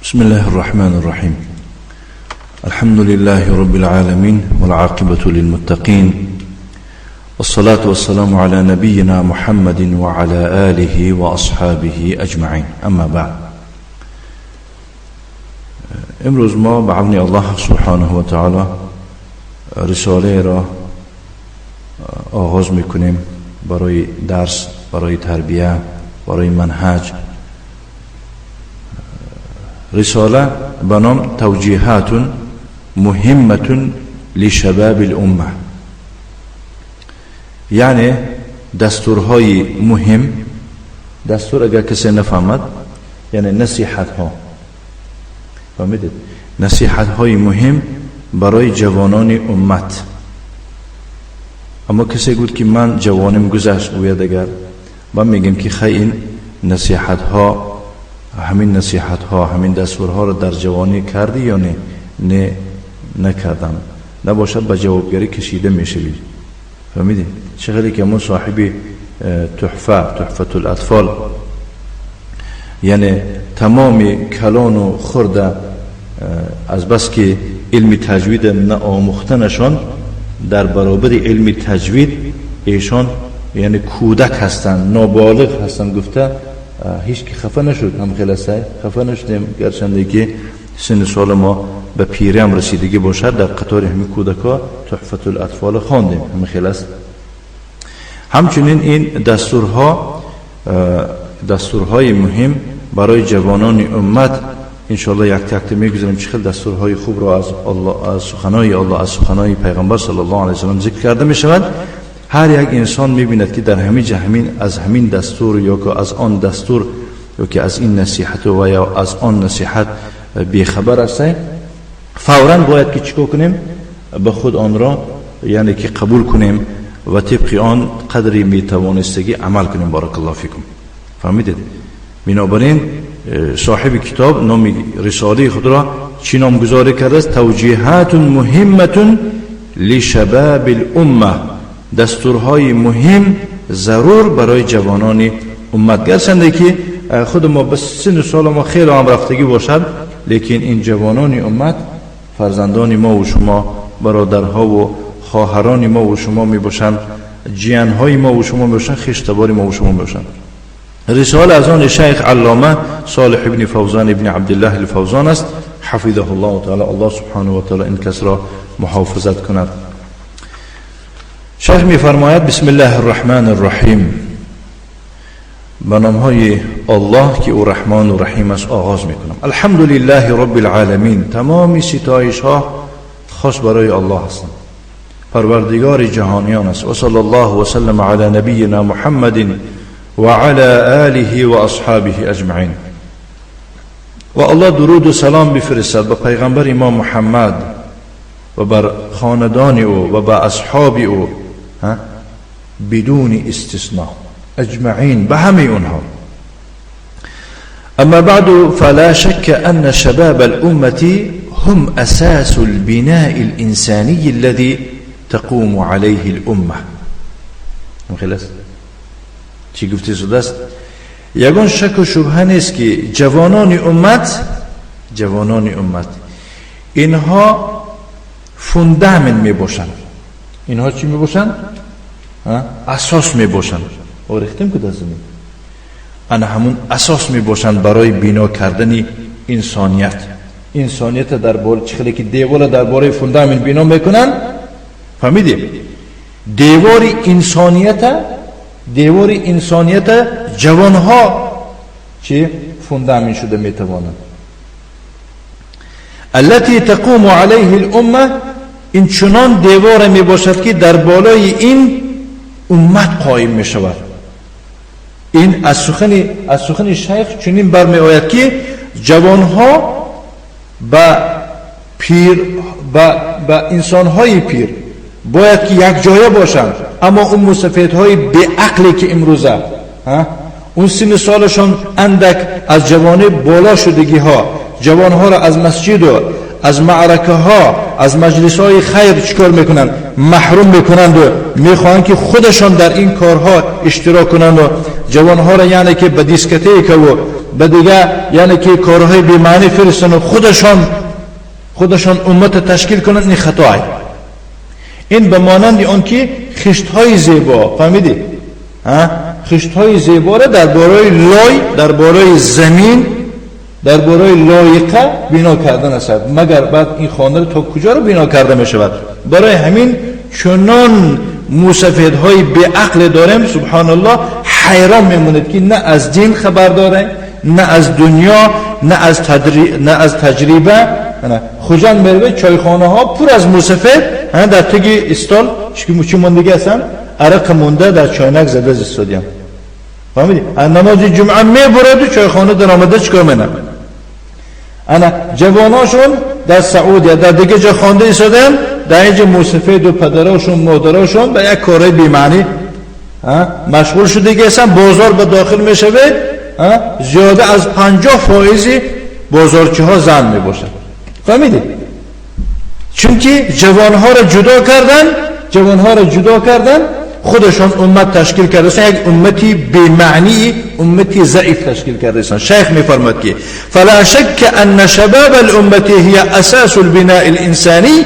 بسم الله الرحمن الرحيم. الحمد لله رب العالمين، والعاقبة للمتقين، والصلاة والسلام على نبينا محمد وعلى آله وأصحابه أجمعين. أما بعد. امروز ما بعون الله سبحانه و تعالی رساله را آغاز میکنیم برای درس، برای تربیه، برای منهج. رساله به نام توجیهات مهمة لشباب الامه، یعنی دستورهای مهم. دستور اگر کسی نفهمد، یعنی نصیحت ها، فهمیدید؟ نصیحت های مهم برای جوانان امت. اما کسی گفت که من جوانم گذشت، گوید اگر ما میگیم که خی این نصیحت ها، همین نصیحت ها، همین دستورها رو در جوانی کردی یا نه؟ نه، نکردم. نباشد به جوابگری کشیده میشوی. فهمیدی؟ چه که مو صاحبی تحفه، تحفة الاطفال، یعنی تمام کلان و خرده از بس که علم تجوید نآموختنشان، در برابر علم تجوید ایشان یعنی کودک هستند، نابالغ هستند، گفته هیچ که خفه نشد. هم خیلی خفه نشدیم، گرچنده که سن سال ما به پیری هم رسیدگی باشد، در قطار همین کودک ها تحفة الاطفال خواندیم. همین خیلی است. همچنین این دستورها، دستورهای مهم برای جوانان امت، انشاءالله یک تک میگذاریم چه خیلی دستورهای خوب را از الله، از سخنای الله، از سخنای پیغمبر صلی الله علیه و سلم ذکر کرده می شود. هر یک انسان میبیند که در همین همین از همین دستور یا که از آن دستور یا که از این نصیحت و یا از آن نصیحت بیخبر است، فورا باید که چیکار کنیم؟ به خود آن را یعنی که قبول کنیم و طبق آن قدری میتوانستگی عمل کنیم. بارک الله فیکم. فهمیدید؟ بنابراین صاحب کتاب نام رساله خود را چی نامگذاری کرده است؟ توجیهات مهمة لشباب الامه، دستورهای مهم ضرور برای جوانان امت. گرچنده که خود ما به سن سال ما خیلی هم رفتگی باشد، لیکن این جوانان امت فرزندان ما و شما، برادرها و خواهران ما و شما می باشند، جیانهای ما و شما می باشند، خویشتبار ما و شما می باشند. رساله از آن شیخ علامه صالح ابن فوزان ابن عبدالله الفوزان است، حفظه الله تعالی. الله سبحانه و تعالی این کس را محافظت کند. شیخ میفرماید: بسم الله الرحمن الرحیم. به نامهای الله که او رحمان و رحیم است آغاز میکنم. الحمد لله رب العالمین. تمام ستایش ها خاص برای الله هستند، پروردگار جهانیان است. و صلی الله وسلم علی نبینا محمد وعلى آله وأصحابه أجمعين. و الله درود و سلام بفرستد به پیغمبر ما محمد و بر خاندان او و به اصحاب او بدون استثناء، اجمعین، به همه اونها. اما بعد، فلا شك أن شباب الأمة هم أساس البناء الإنساني الذي تقوم عليه الأمة. خلاص، چی گفته شده است؟ یگان شک و شبهه نیست که جوانان امت، جوانان امت اینها فوندامنت می باشند. اینها چی می باشند؟ اساس می باشند. ریختیم که در زمین انا همون اساس می باشند برای بنا کردن انسانیت. انسانیت در بار چه که دیوار درباره فوندامنت بنا میکنن، فهمیدیم؟ دیوار انسانیت، دیوار انسانیت جوانها چی فوندامنت شده میتوانند. التي تقوم عليه الامه، این چنان دیوار می باشد که در بالای این امت قایم می شود. این از سخن شیخ چنین برمی آید که جوانها به پیر، به انسانهای پیر باید که یک جایه باشند. اما اون مسفدهای بی‌عقلی که امروزه اون سن سالشان اندک از جوانی بالا شدگی ها، جوان ها را از مسجد و از معرکه ها، از مجلس های خیر چیکار میکنند؟ محروم میکنند و میخواهند که خودشان در این کارها اشتراک کنند و جوان ها را یعنی که به دیسکتیک و به دیگه یعنی که کارهای بی معنی فرستن و خودشان امت تشکیل کنند، این خطا. این به مانند آن که خشت های زیبا، فهمیدی؟ خشت های زیبا را در بالای لای، در بالای زمین، در بالای لایقه بنا کردن است. مگر بعد این خانه را تا کجا رو بنا کرده می شود؟ برای همین چنان موسفیدهای بی عقل داریم، سبحان الله، حیران میموند که نه از دین خبر داره، نه از دنیا، نه از تجربه. خوجند میروه چایخانه ها پر از موسفید، در تگی استال چی موندگی هستن، عرق مونده در چاینک زده استادیم. فهمیدی؟ نماز جمعه میبرد و چایخانه در آمده چیکار میکنه؟ انا جواناشون در سعودیه در دیگه جا خوانده ایستادن، در اینجا موسفید و پدراشون مادراشون به یک کارهای بی‌معنی مشغول شده دیگه هستن. بازار به داخل میشوه، زیاده از 50% بازارچی ها زن میباشن. فهمیدی؟ چونکه جوانها را جدا کردن، جوانها را جدا کردن، خودشان امت تشکیل کرده، یک امتی بی‌معنی، امتی ضعیف تشکیل کرده. شیخ میفرماد که فلا شک ان شباب الامه هي اساس البناء الانسانی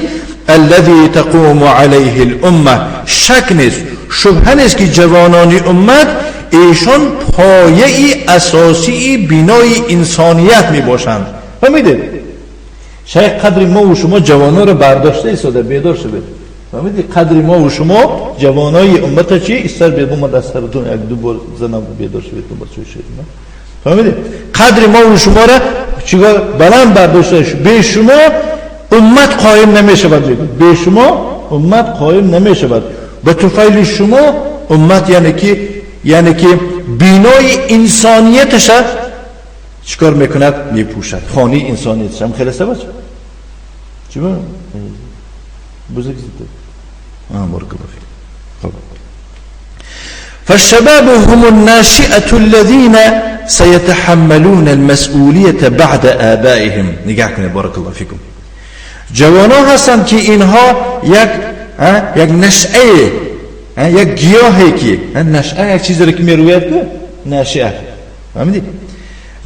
الذي تقوم عليه الامه. شک نیست، شبهه نیست که جوانان امت ایشان پایه اساسی بنای انسانیت میباشند. فهمیدید؟ شیخ قدر ما و شما جوانان را برداشته ایستاده، بیدار شوید. فهمیدی؟ قدر ما و شما جوانای امت چی؟ استر بیدار ما دست سرتون یک دو بار زنم بیدار شوید، دو بار چی شوید. فهمیدی؟ قدر ما و شما را چیکار بلند برداشته، به شما امت قایم نمیشود، به شما امت قایم نمیشود. به طفیل شما امت یعنی که بینای انسانیتش چیکار میکند؟ میپوشد. خانه انسانیتش هم خیلی است بچه چی با؟ بزرگ زده. بارك الله فيك. فالشباب هم الناشئة الذين سيتحملون المسؤولية بعد آبائهم. نگاه کنید بارك الله فيكم. جوانان هستند که اینها یک نشأه، یک گیاهی که نشأه یک چیزی رو که میروید که نشأه. فهمیدی؟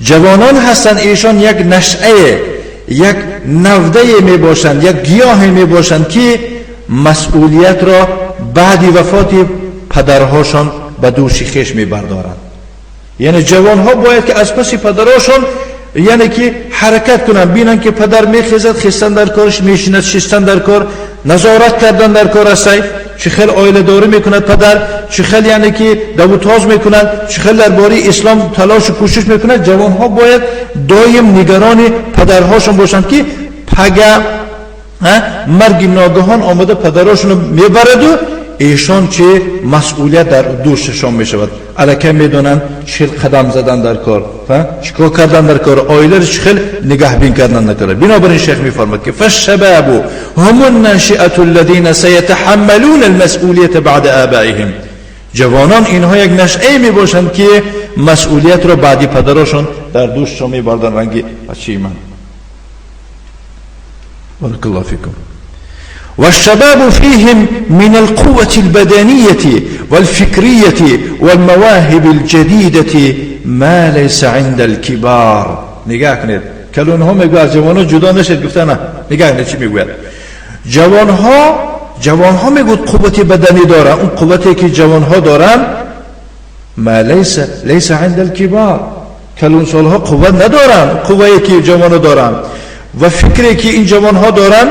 جوانان هستند ایشان یک نشأه، یک نوده می باشند، یک گیاه می باشند که مسئولیت را بعد وفات پدرهاشان به دوش خویش می بردارند. یعنی جوانها باید که از پس پدرهاشان یعنی که حرکت کنند، بینند که پدر میخیزد، خیستن در کارش، میشیند، شستن در کار، نظارت کردن در کار است، چه خیلی عائله داری میکند پدر، چه خیلی یعنی که دو تاز میکند، چه خیلی درباره اسلام تلاش و کوشش میکند. جوانها باید دایم نگران پدرهاشون باشند که پگه مرگ ناگهان آمده پدرهاشون رو میبرد و ایشان چه مسئولیت در دوششان میشود. الکی میدونن چه قدم زدن در کار، چیکار کردن در کار، عائله رو چه خیلی نگهبین کردن در کار. بنابراین شیخ میفرماد که فالشباب هم الناشئة الذين سيتحملون المسئولیة بعد آبائهم. جوانان اینها یک نشأه میباشند که مسئولیت را بعدی پدرشان در دوششان میبردن. رنگی بچه من. بارك الله فيكم. والشباب فيهم من القوة البدنية والفكرية والمواهب الجديدة ما ليس عند الكبار. نگاه کنید، کلونها میگوید از جوانها جدا نشد، گفته نه. نگاه کنید چی میگوید. جوانها میگوید قوت بدنی دارن، اون قوتی که جوانها دارن ما ليس عند الكبار. کلون سالها قوت ندارن، قوتی که جوانها دارن و فکری که این جوانها دارن،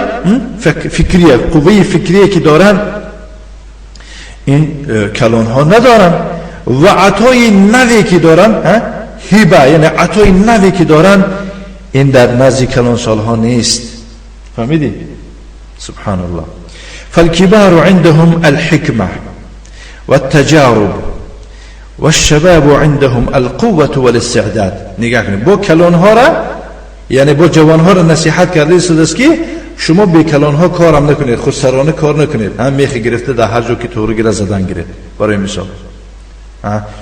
فکریه، قوه فکریه که دارن این کلانها ندارن، و عطای نوی که دارن، هبه یعنی عطای نوی که دارن این در نزد کلان سالها نیست. فهمیدی؟ سبحان الله. فالكبار عندهم الحكمة والتجارب والشباب عندهم القوة والاستعداد. نگاه کنید با کلانها را، یعنی با جوانها را نصیحت کرده است که شما به کلانها کارم نکنید، خودسرانه کار نکنید، هم میخ گرفته در هر جا که تورو گیره زدن گیره برای مثال،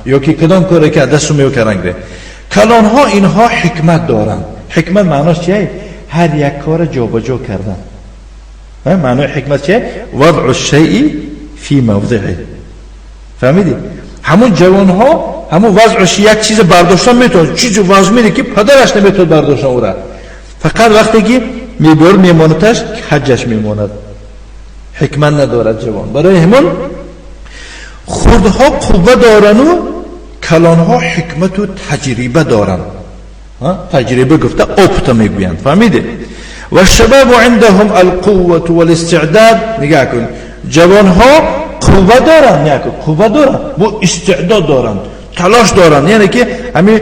یا که کدام کاری که دستو میو کردن گیره. کلانها اینها حکمت دارن. حکمت معناش چیه؟ هر یک کار جابجا کردن. معنای حکمت چیه؟ وضع الشیء فی موضعه. فهمیدی؟ همون جوانها همون وضعش یک چیز برداشتن میتونه، چیزی وضع میده که پدرش نمیتونه برداشتن او را. فقط وقتی که میبر میماندش کجش میماند، حکمت ندارد جوان. برای همون خردها قوه دارن و کلانها حکمت و تجربه دارن. تجربه گفته опыт میگویند، فهمیده؟ و الشباب عندهم القوة والاستعداد. نگاه کن، جوانها قوه دارن، نگاه کن، قوه دارن، با استعداد دارن، تلاش دارن. یعنی که همین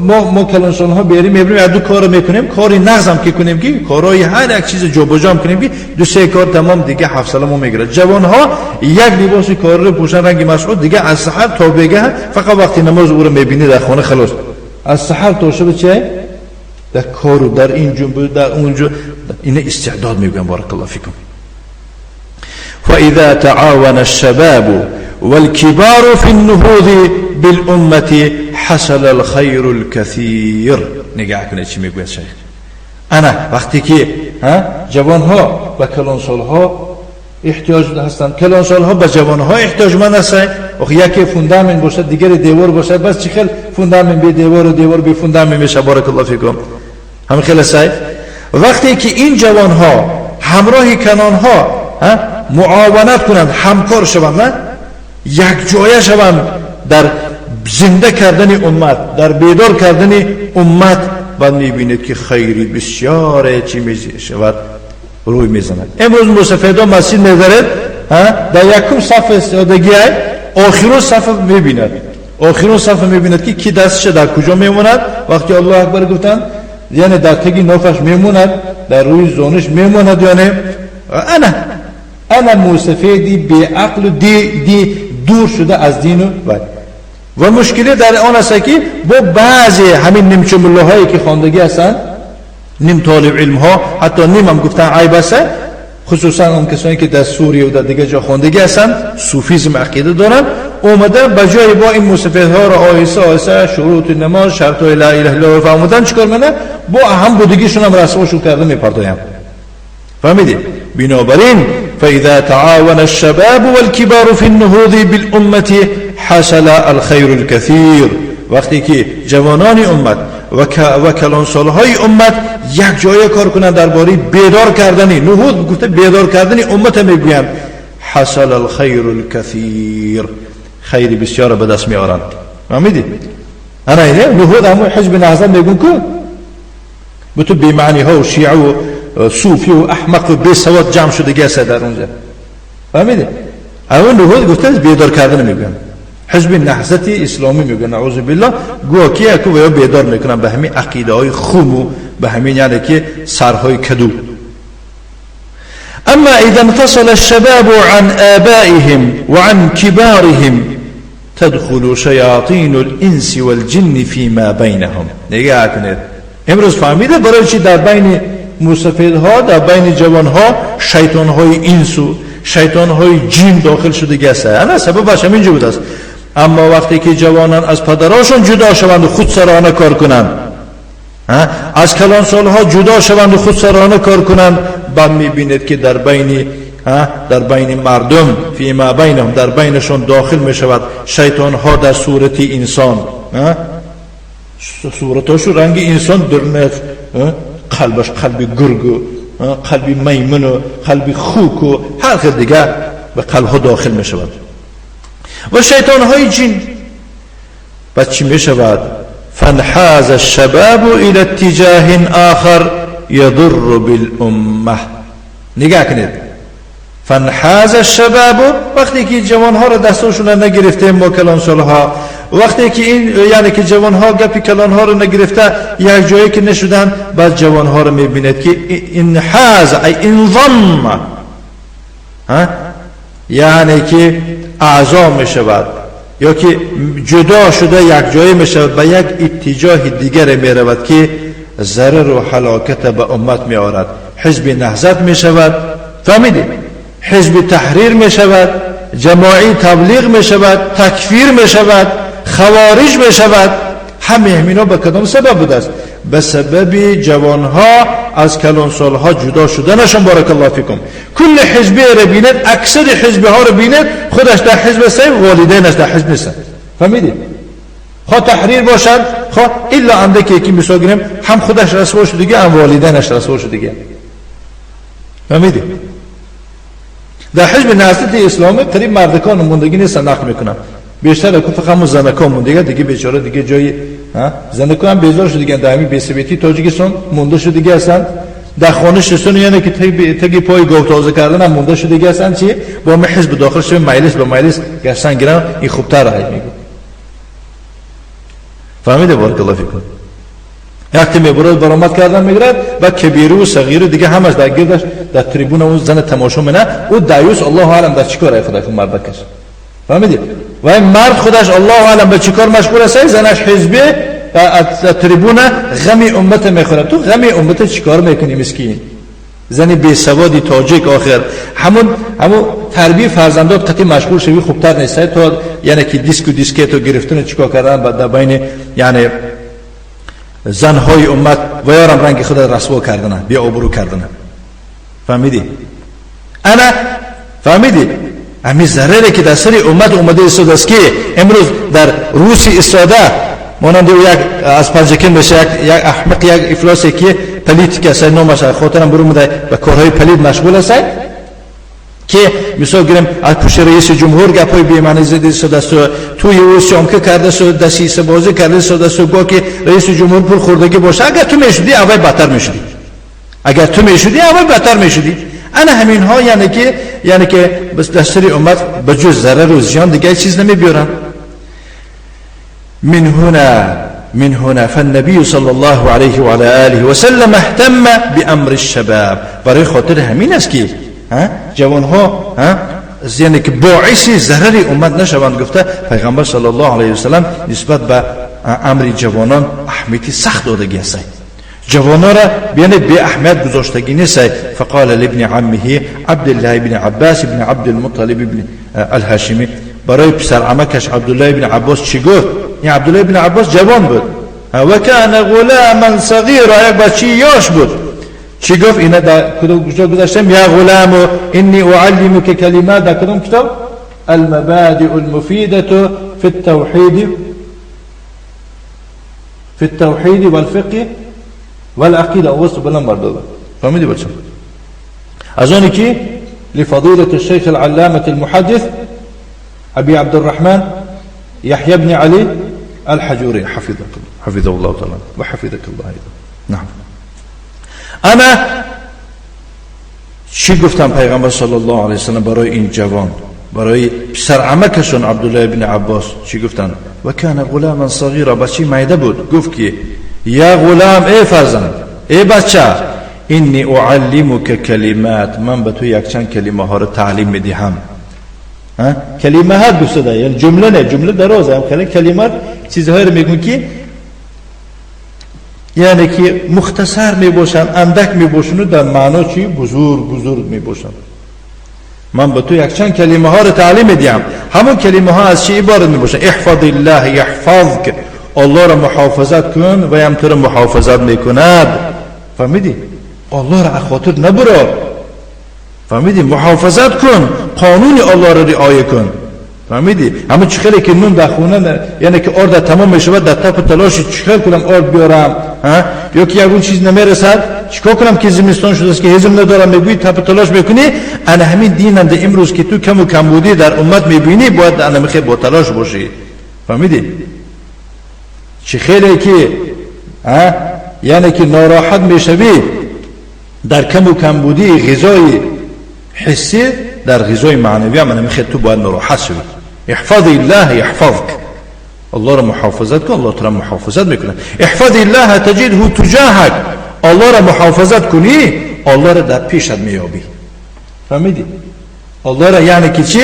ما کلانسالها بریم میبریم دو کار میکنیم، کاری نظم که کنیم که کارهای هر یک چیز جابجا کنیم که دو سه کار تمام دیگه حوصله ما میگیره. جوانها یک لباس کار رو پوشن رنگ مسعود دیگه از سحر تا بگه، فقط وقتی نماز او رو میبینی در خانه خلاص، از سحر تا شب چه در کارو در اینجا در اونجا، اینه استعداد میگن. بارک الله فیکم. فاذا تعاون الشباب والكبار في النهوض بالأمة حصل الخير الكثير. نگاه کنید چی میگوید شیخ. انا وقتی که جوانها و کلانسالها احتیاج هستند، کلانسالها به جوانها احتیاجمند هستند. آخه یکی فوندامنت باشد دیگری دیوار باشد، بس چی خیلی فوندامنت به دیوار و دیوار به فوندامنت میشه. بارک الله فیکم. همین خیلی سعی وقتی که این جوانها همراه کلانها معاونت کنند، همکار شوند، نه یک جایه شوند در زنده کردن امت، در بیدار کردن امت، بعد میبینید که خیری بسیار چی میشود روی میزند. امروز مسافرها مسجد میذارد، در یکم صف استادگی آخرون صف میبیند، آخرون صف میبیند که کی دستش در کجا میموند. وقتی الله اکبر گفتن یعنی در تگی نافش میموند، در روی زانش میموند. یعنی انا موسفیدی بی عقل و دی دور شده از دین و مشکلی در آن است که با بعضی همین نیمچه ملاهایی که خواندگی هستند، نیم طالب علم ها، حتی نیم هم گفتن عیب است، خصوصا اون کسانی که در سوریه و در دیگه جا خواندگی هستند، صوفیسم عقیده دارند، اومده به جای با این مسافرها را آهسته آهسته شروط نماز، شرط های لا اله الا الله فهمودن چیکار منه، با هم بودگیشون هم رسواشون کرده میپردایم. فهمیدی؟ بنابراین فإذا تعاون الشباب والكبار في النهوض بالأمة حصل الخير الكثير. وقتی که جوانان امت و کلانسالهای امت یک جای کار کنند درباره بیدار کردن، نهوض گفته بیدار کردن امت میگویند، حصل الخير الكثير، خیر بسیار به دست میآورند. فهمیدی؟ انا اینه نهوض همون حزب نهضت میگون که به تو بی‌معنی ها و شیعه و صوفی و احمق و بی سواد جمع شده گسه در اونجا. فهمیدی؟ اون نهوض گفته بیدار کردن میگن، حزب نهضت اسلامی میگن، نعوذ بالله، گویا که یکو و یا بیدار میکنن به همین عقیده های خوم و به همین یعنی که سرهای کدو. اما اذا انفصل الشباب عن آبائهم وعن كبارهم تدخل شیاطین الانس والجن فيما بینهم. نگاه کنید امروز فهمیده برای چی در بین موسفیدها، در بین جوانها شیطانهای انس و شیطانهای جن داخل شده گسته. انا سببش همینجا بود است. اما وقتی که جوانان از پدراشون جدا شوند و خودسرانه کار کنند، از کلانسالها جدا شوند و خودسرانه کار کنند، بعد میبینید که در بین مردم فیما بینهم، در بینشون داخل میشود شیطانها در صورت انسان، صورتاشو رنگ انسان درنه، قلبش قلب گرگ و قلب میمون و قلب خوک و هر خیلی دیگه به قلب ها داخل می شود و شیطان های جن. بعد چی می شود؟ فانحاز الشباب الى اتجاه آخر یضر بالامه. نگاه کنید، فانحاز الشباب، وقتی که جوان ها را دستاشون نگرفته ما کلانسالها، وقتی که این یعنی که جوان ها گپی کلان ها رو نگرفته یک جایی که نشدن، بعد جوان ها رو میبیند که انحاز ای انضم، یعنی که اعضا میشود یا که جدا شده یک جایی میشود، به یک اتجاه دیگر میرود که ضرر و هلاکت به امت میآورد. حزب نهضت میشود، فهمیدی؟ حزب تحریر میشود، جماعی تبلیغ میشود، تکفیر میشود، خوارج میشود. همه همینا به کدام سبب بوده است؟ به سبب جوانها از کلانسالها جدا شدنشان. بارک الله فیکم. کل حزبی را بیند، اکثر حزبی ها را بیند، خودش در حزب است، والدینش در حزب نیستند. فهمیدی؟ خواه تحریر باشد خواه الا اندکی که مثال گیریم هم خودش رسوا شد دیگه هم والدینش رسوا شد دیگه. فهمیدی؟ در حزب نهضت اسلامی قریب مردکان موندگی نیست نقل میکنم، بیشتر فقط همون زنکان مونده دیگه، بیچاره دیگه جای زنکان هم بیزار شد دیگه، در همین بی‌ثباتی تاجیکستان مونده شد دیگه، اصلا در خانه شستن یعنی که تگی پای گاو تازه کردن هم مونده شد دیگه، اصلا چی با می حزب داخل شد مجلس به مجلس گشتن گیرن این خوبتر رای میگه. فهمیده؟ بارک الله فیکم. وقتی میبرد برآمد کردن میگیرد و کبیره و صغیره دیگه همش در گردش در تریبون اون زن تماشا منه، او دیوس الله اعلم در چیکار خودش اون مردکش. فهمیدی؟ و این مرد خودش الله اعلم به چیکار مشغول است، زنش حزبی در تریبون غم امت میخوره. تو غم امت چیکار میکنی مسکین؟ زن بی سوادی تاجیک آخر همون تربیه فرزندات قطعی مشغول شوی خوبتر نیست تا یعنی که دیسک و دیسکت و گرفتن چیکار کردن بعد در بین یعنی زنهای امت و یارم رنگ خود رسوا کردن بی آبرو کردن. فهمیدی؟ انا فهمیدی؟ همین ضرری که در سر امت اومده ایستاده است که امروز در روسی ایستاده مانند او یک از پنجکن بشه یک احمق یک افلاسی که پلیت که اصلا نامش خاطرم برو به کارهای پلید مشغول است که مثال گیریم از پشت رئیس جمهور گپای بی معنی زده ایستاده است و توی او سیامکه کرده است و دسیسه بازی کرده ایستاده است و گویا که رئیس جمهور پول خوردگی باشه. اگر تو میشدی اول بدتر میشدی، اگر تو میشدی اول بدتر میشدی. انا همین ها یعنی که بس در سر امت به جز ضرر و زیان دیگه چیز نمیبیارن. من هنا فالنبي صلى الله عليه وعلى آله وسلم اهتم بأمر الشباب. برای خاطر همین است که جوانها یعنی که باعث ضرر امت نشوند گفته پیغمبر صلی الله علیه وسلم نسبت به امر جوانان اهمیت سخت دادگی است. جوانان را یعنی بی اهمیت گذاشتگی نیست. فقال لابن عمه عبد الله بن عباس بن عبد المطلب بن الهاشمی، برای پسر عمکش عبدالله بن عباس چی گفت؟ این عبدالله بن عباس جوان بود و کان غلاما صغیرا، یک بچه یاش بود. چی گفت؟ اینا در کدوم کجا گذاشتم؟ یا غلام انی اعلمک کلمات، در کدوم کتاب؟ المبادئ المفیدة فی التوحید، فی التوحید والفقه والعقیده. وصف بلند برداره. فهمیدی بچه؟ از اونی که لفضیلة الشیخ العلامة المحدث أبي عبد الرحمن يحيى بن علي الحجوري حفظه الله تعالى وحفظك الله أيضا. نعم. أنا چی گفتم پیغمبر صلی الله علیه وسلم برای این جوان، برای پسر عمکشون عبدالله بن عباس چی گفتن؟ و کان غلاما صغیرا، بچه میده بود. گفت که یا غلام، ای فرزند، ای بچه، انی اعلمک کلمات، من به تو یک چند کلمه ها رو تعلیم میدهم. کلمه ها دوست داره، یعنی جمله نه، جمله درازه، هم خیلی کلمات چیزهایی رو میگن که یعنی که مختصر میباشن، اندک میباشن و در معنا چی بزرگ بزرگ میباشن. من به تو یک چند کلمه ها رو تعلیم میدیم. همون کلمه ها از چی عبارت میباشن؟ احفظ الله یحفظک، الله را محافظت کن و هم تو را محافظت میکند. فهمیدی؟ الله را خاطر نبرو. فهمیدی؟ محافظت کن، قانون الله را رعایت کن. فهمیدی؟ همون چی خیلی که نون در خونه یعنی که آرد تمام میشود، در تپ و تلاش چیکار کنم آرد بیارم، ها؟ یا که یکون چیز نمیرسد چیکار کنم که زمستان شده است که هضم ندارم، میگویی تپ و تلاش میکنی. انا همین دینند امروز که تو کم و کمبودی در امت میبینی، باید انا میخوای با تلاش باشی. فهمیدی؟ چی خیلی که ها یعنی که ناراحت میشوی در کم و کمبودی غذای حسی، در غذای معنوی هم میخوای تو باید ناراحت شوی. احفظ الله یحفظک، الله را محافظت کن، الله را محافظت میکنه. احفظ الله تجده تجاهک، الله را محافظت کنی، الله را در پیشت میابی. فهمیدی؟ الله را یعنی که چی؟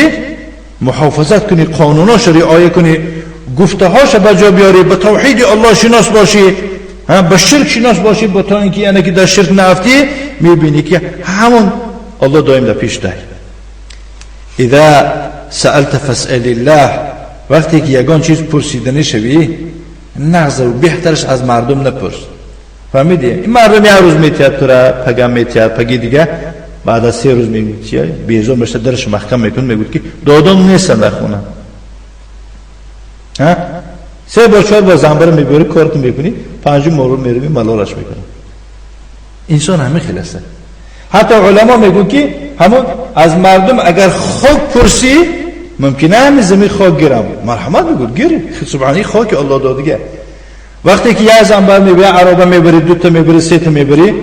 محافظت کنی، قانوناش رعایت کنی، گفته هاش به جا بیاری، به توحید الله شناس باشی، به شرک شناس باشی، با تا اینکه یعنی که در شرک نفتی، میبینی که همون الله دائم در پیش داری. اذا سألت فاسأل الله، وقتی که یگان چیز پرسیدنی شوی، نغز و بهترش از مردم نپرس. فهمیدی؟ این مردم یه روز میتید تو را، پگم میتید، پگی دیگه بعد از 3 روز میگه چیه؟ بیزار میشه، درش محکم میکن، میگه که دادم نیستن در خونه. ها؟ سه بار چهار بار زنبر میبری کارت میکنی، پنجم مارو میروی ملالش میکنی. انسان همه خلاصه. حتی علما میگن که همون از مردم اگر خاک پرسی ممکنه همین زمین خاک گیرم، مرحمت میگه گیری، سبحانی خاک الله دادگه. وقتی که یه زنبر میبری عربه میبری، دو تا میبری، سه تا میبری،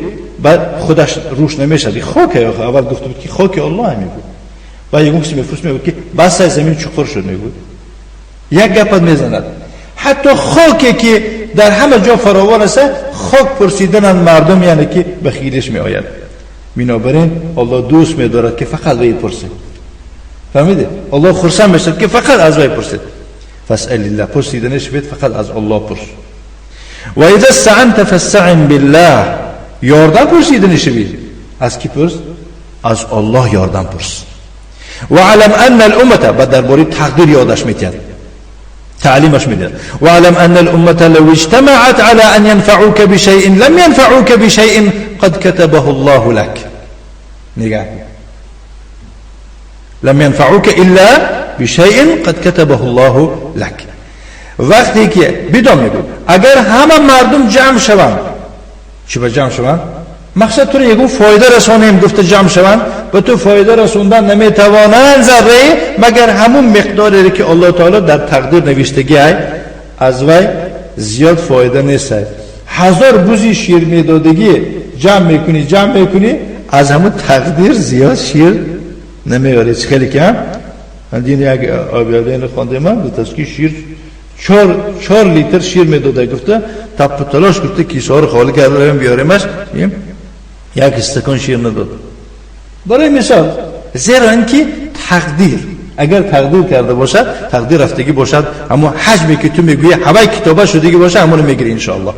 بعد خودش روش نمیشه، خاکه. اول گفته بود که خاک الله میگه. و یه کسی میفرست میگه که بس از زمین چقر شد میگه. یک گپ میزند. حتی خاکی که در همه جا فراوان است، خاک پرسیدن مردم یعنی که به خیلش میآید. بنابراین الله دوست می‌دارد که فقط وی پرسید. فهمیده؟ الله خرسند میشد که فقط از وی پرسید. فاسأل الله، پرسیدنش بید فقط از الله پرس. و اذا استعنت فاستعن بالله، یاردم پرسیدنش بید از کی پرس؟ از الله یاردم پرس. و علم ان الامه، بعد درباره تقدیر یادش میتید، تعليمش میده. واعلم ان الامه لو اجتمعت على ان ينفعوك بشيء لم ينفعوك بشيء قد كتبه الله لك. نگاه، لم ينفعوك الا بشيء قد كتبه الله لك. وقتی که بدون میگو اگر همه مردم جمع شوند، چی با جمع شوند؟ مقصد تو رو یکون فایده رسانیم گفته جمع شوند، به تو فایده رسوندن نمیتوانند ذره، مگر همون مقداری که الله تعالی در تقدیر نوشتگی ای از وی زیاد فایده نیست. هزار بوزی شیر میدادگی جمع میکنی جمع میکنی، از همون تقدیر زیاد شیر نمیاری. خیلی کم. من دین یک آبیادین خوانده من گفت که شیر 4 لیتر شیر میداده، گفته تپ تلاش گفته کیسه ها رو خالی کرده بیاریمش، یک استکان شیر نداد. برای مثال، زیرا اینکه تقدیر اگر تقدیر کرده باشد، تقدیر رفتگی باشد، همون حجمی که تو میگویی هوای کتابه شدگی باشه همون میگیری انشاءالله.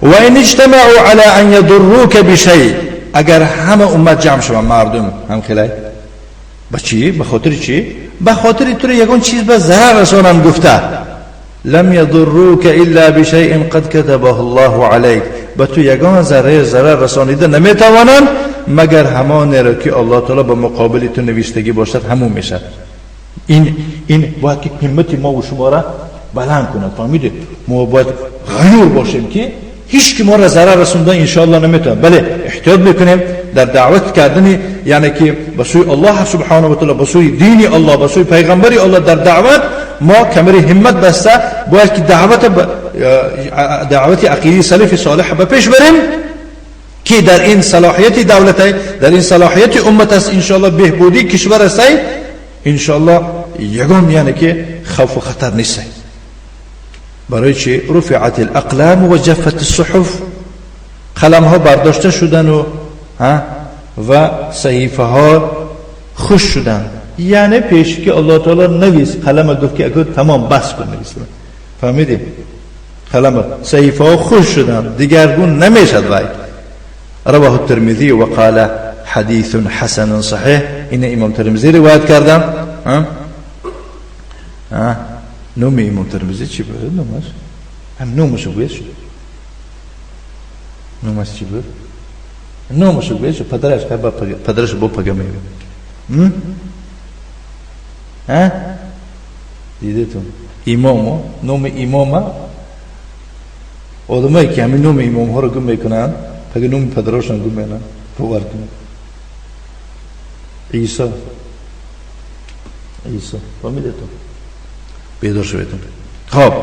و این اجتمعوا علی ان یضروک بشیء، اگر همه امت جمع شوند، مردم هم خیلی با چی؟ به خاطر چی؟ به خاطر تو یگان چیز به ضرر رسانن گفته، لم یضروک الا بشیء قد كتبه الله علیک، به تو یگان ذره ضرر رسانیده نمیتوانند مگر همان را که الله تعالی به مقابل تو نوشتگی باشد همون میشد. این باید که همت ما و شما را بلند کند. فهمیده؟ ما باید غیور باشیم که هیچ که ما را ضرر رسوندن انشاءالله نمیتونه. بله احتیاط میکنیم در دعوت کردن، یعنی که به سوی الله سبحانه و تعالی، به سوی دین الله، به سوی پیغمبر الله در دعوت ما کمر همت بسته باید که دعوت عقیده سلف صالح به پیش بریم که در این صلاحیت دولت، در این صلاحیت امت است انشاءالله، بهبودی کشور است انشاءالله، یگان یعنی که خوف و خطر نیست. برای چی؟ رفعت الاقلام و جفت الصحف، قلم ها برداشته شدن و صحیفه ها خوش شدن. یعنی پیش که الله تعالی نویس قلم گفت که اگه تمام بس کن نویسن. فهمیدی؟ قلم صحیفه ها خوش شدن، دیگرگون نمیشد. وای رواه الترمذی و قال حدیث حسن صحیح. این امام ترمذی روایت کردن. نوم امام ترمذی چی بود؟ نومش هم نومش بود شد. نومش چی بود؟ نومش بود شد. پدرش پدرش با پگه میگه. ها؟ دیدتون امامو نوم امامه آدمایی که همین نوم امام ها رو گم میکنن پگه نوم پدراشون گم میکنن. باور کنید. عیسی عیسی فهمیدتون؟ بیدار شویتون. خب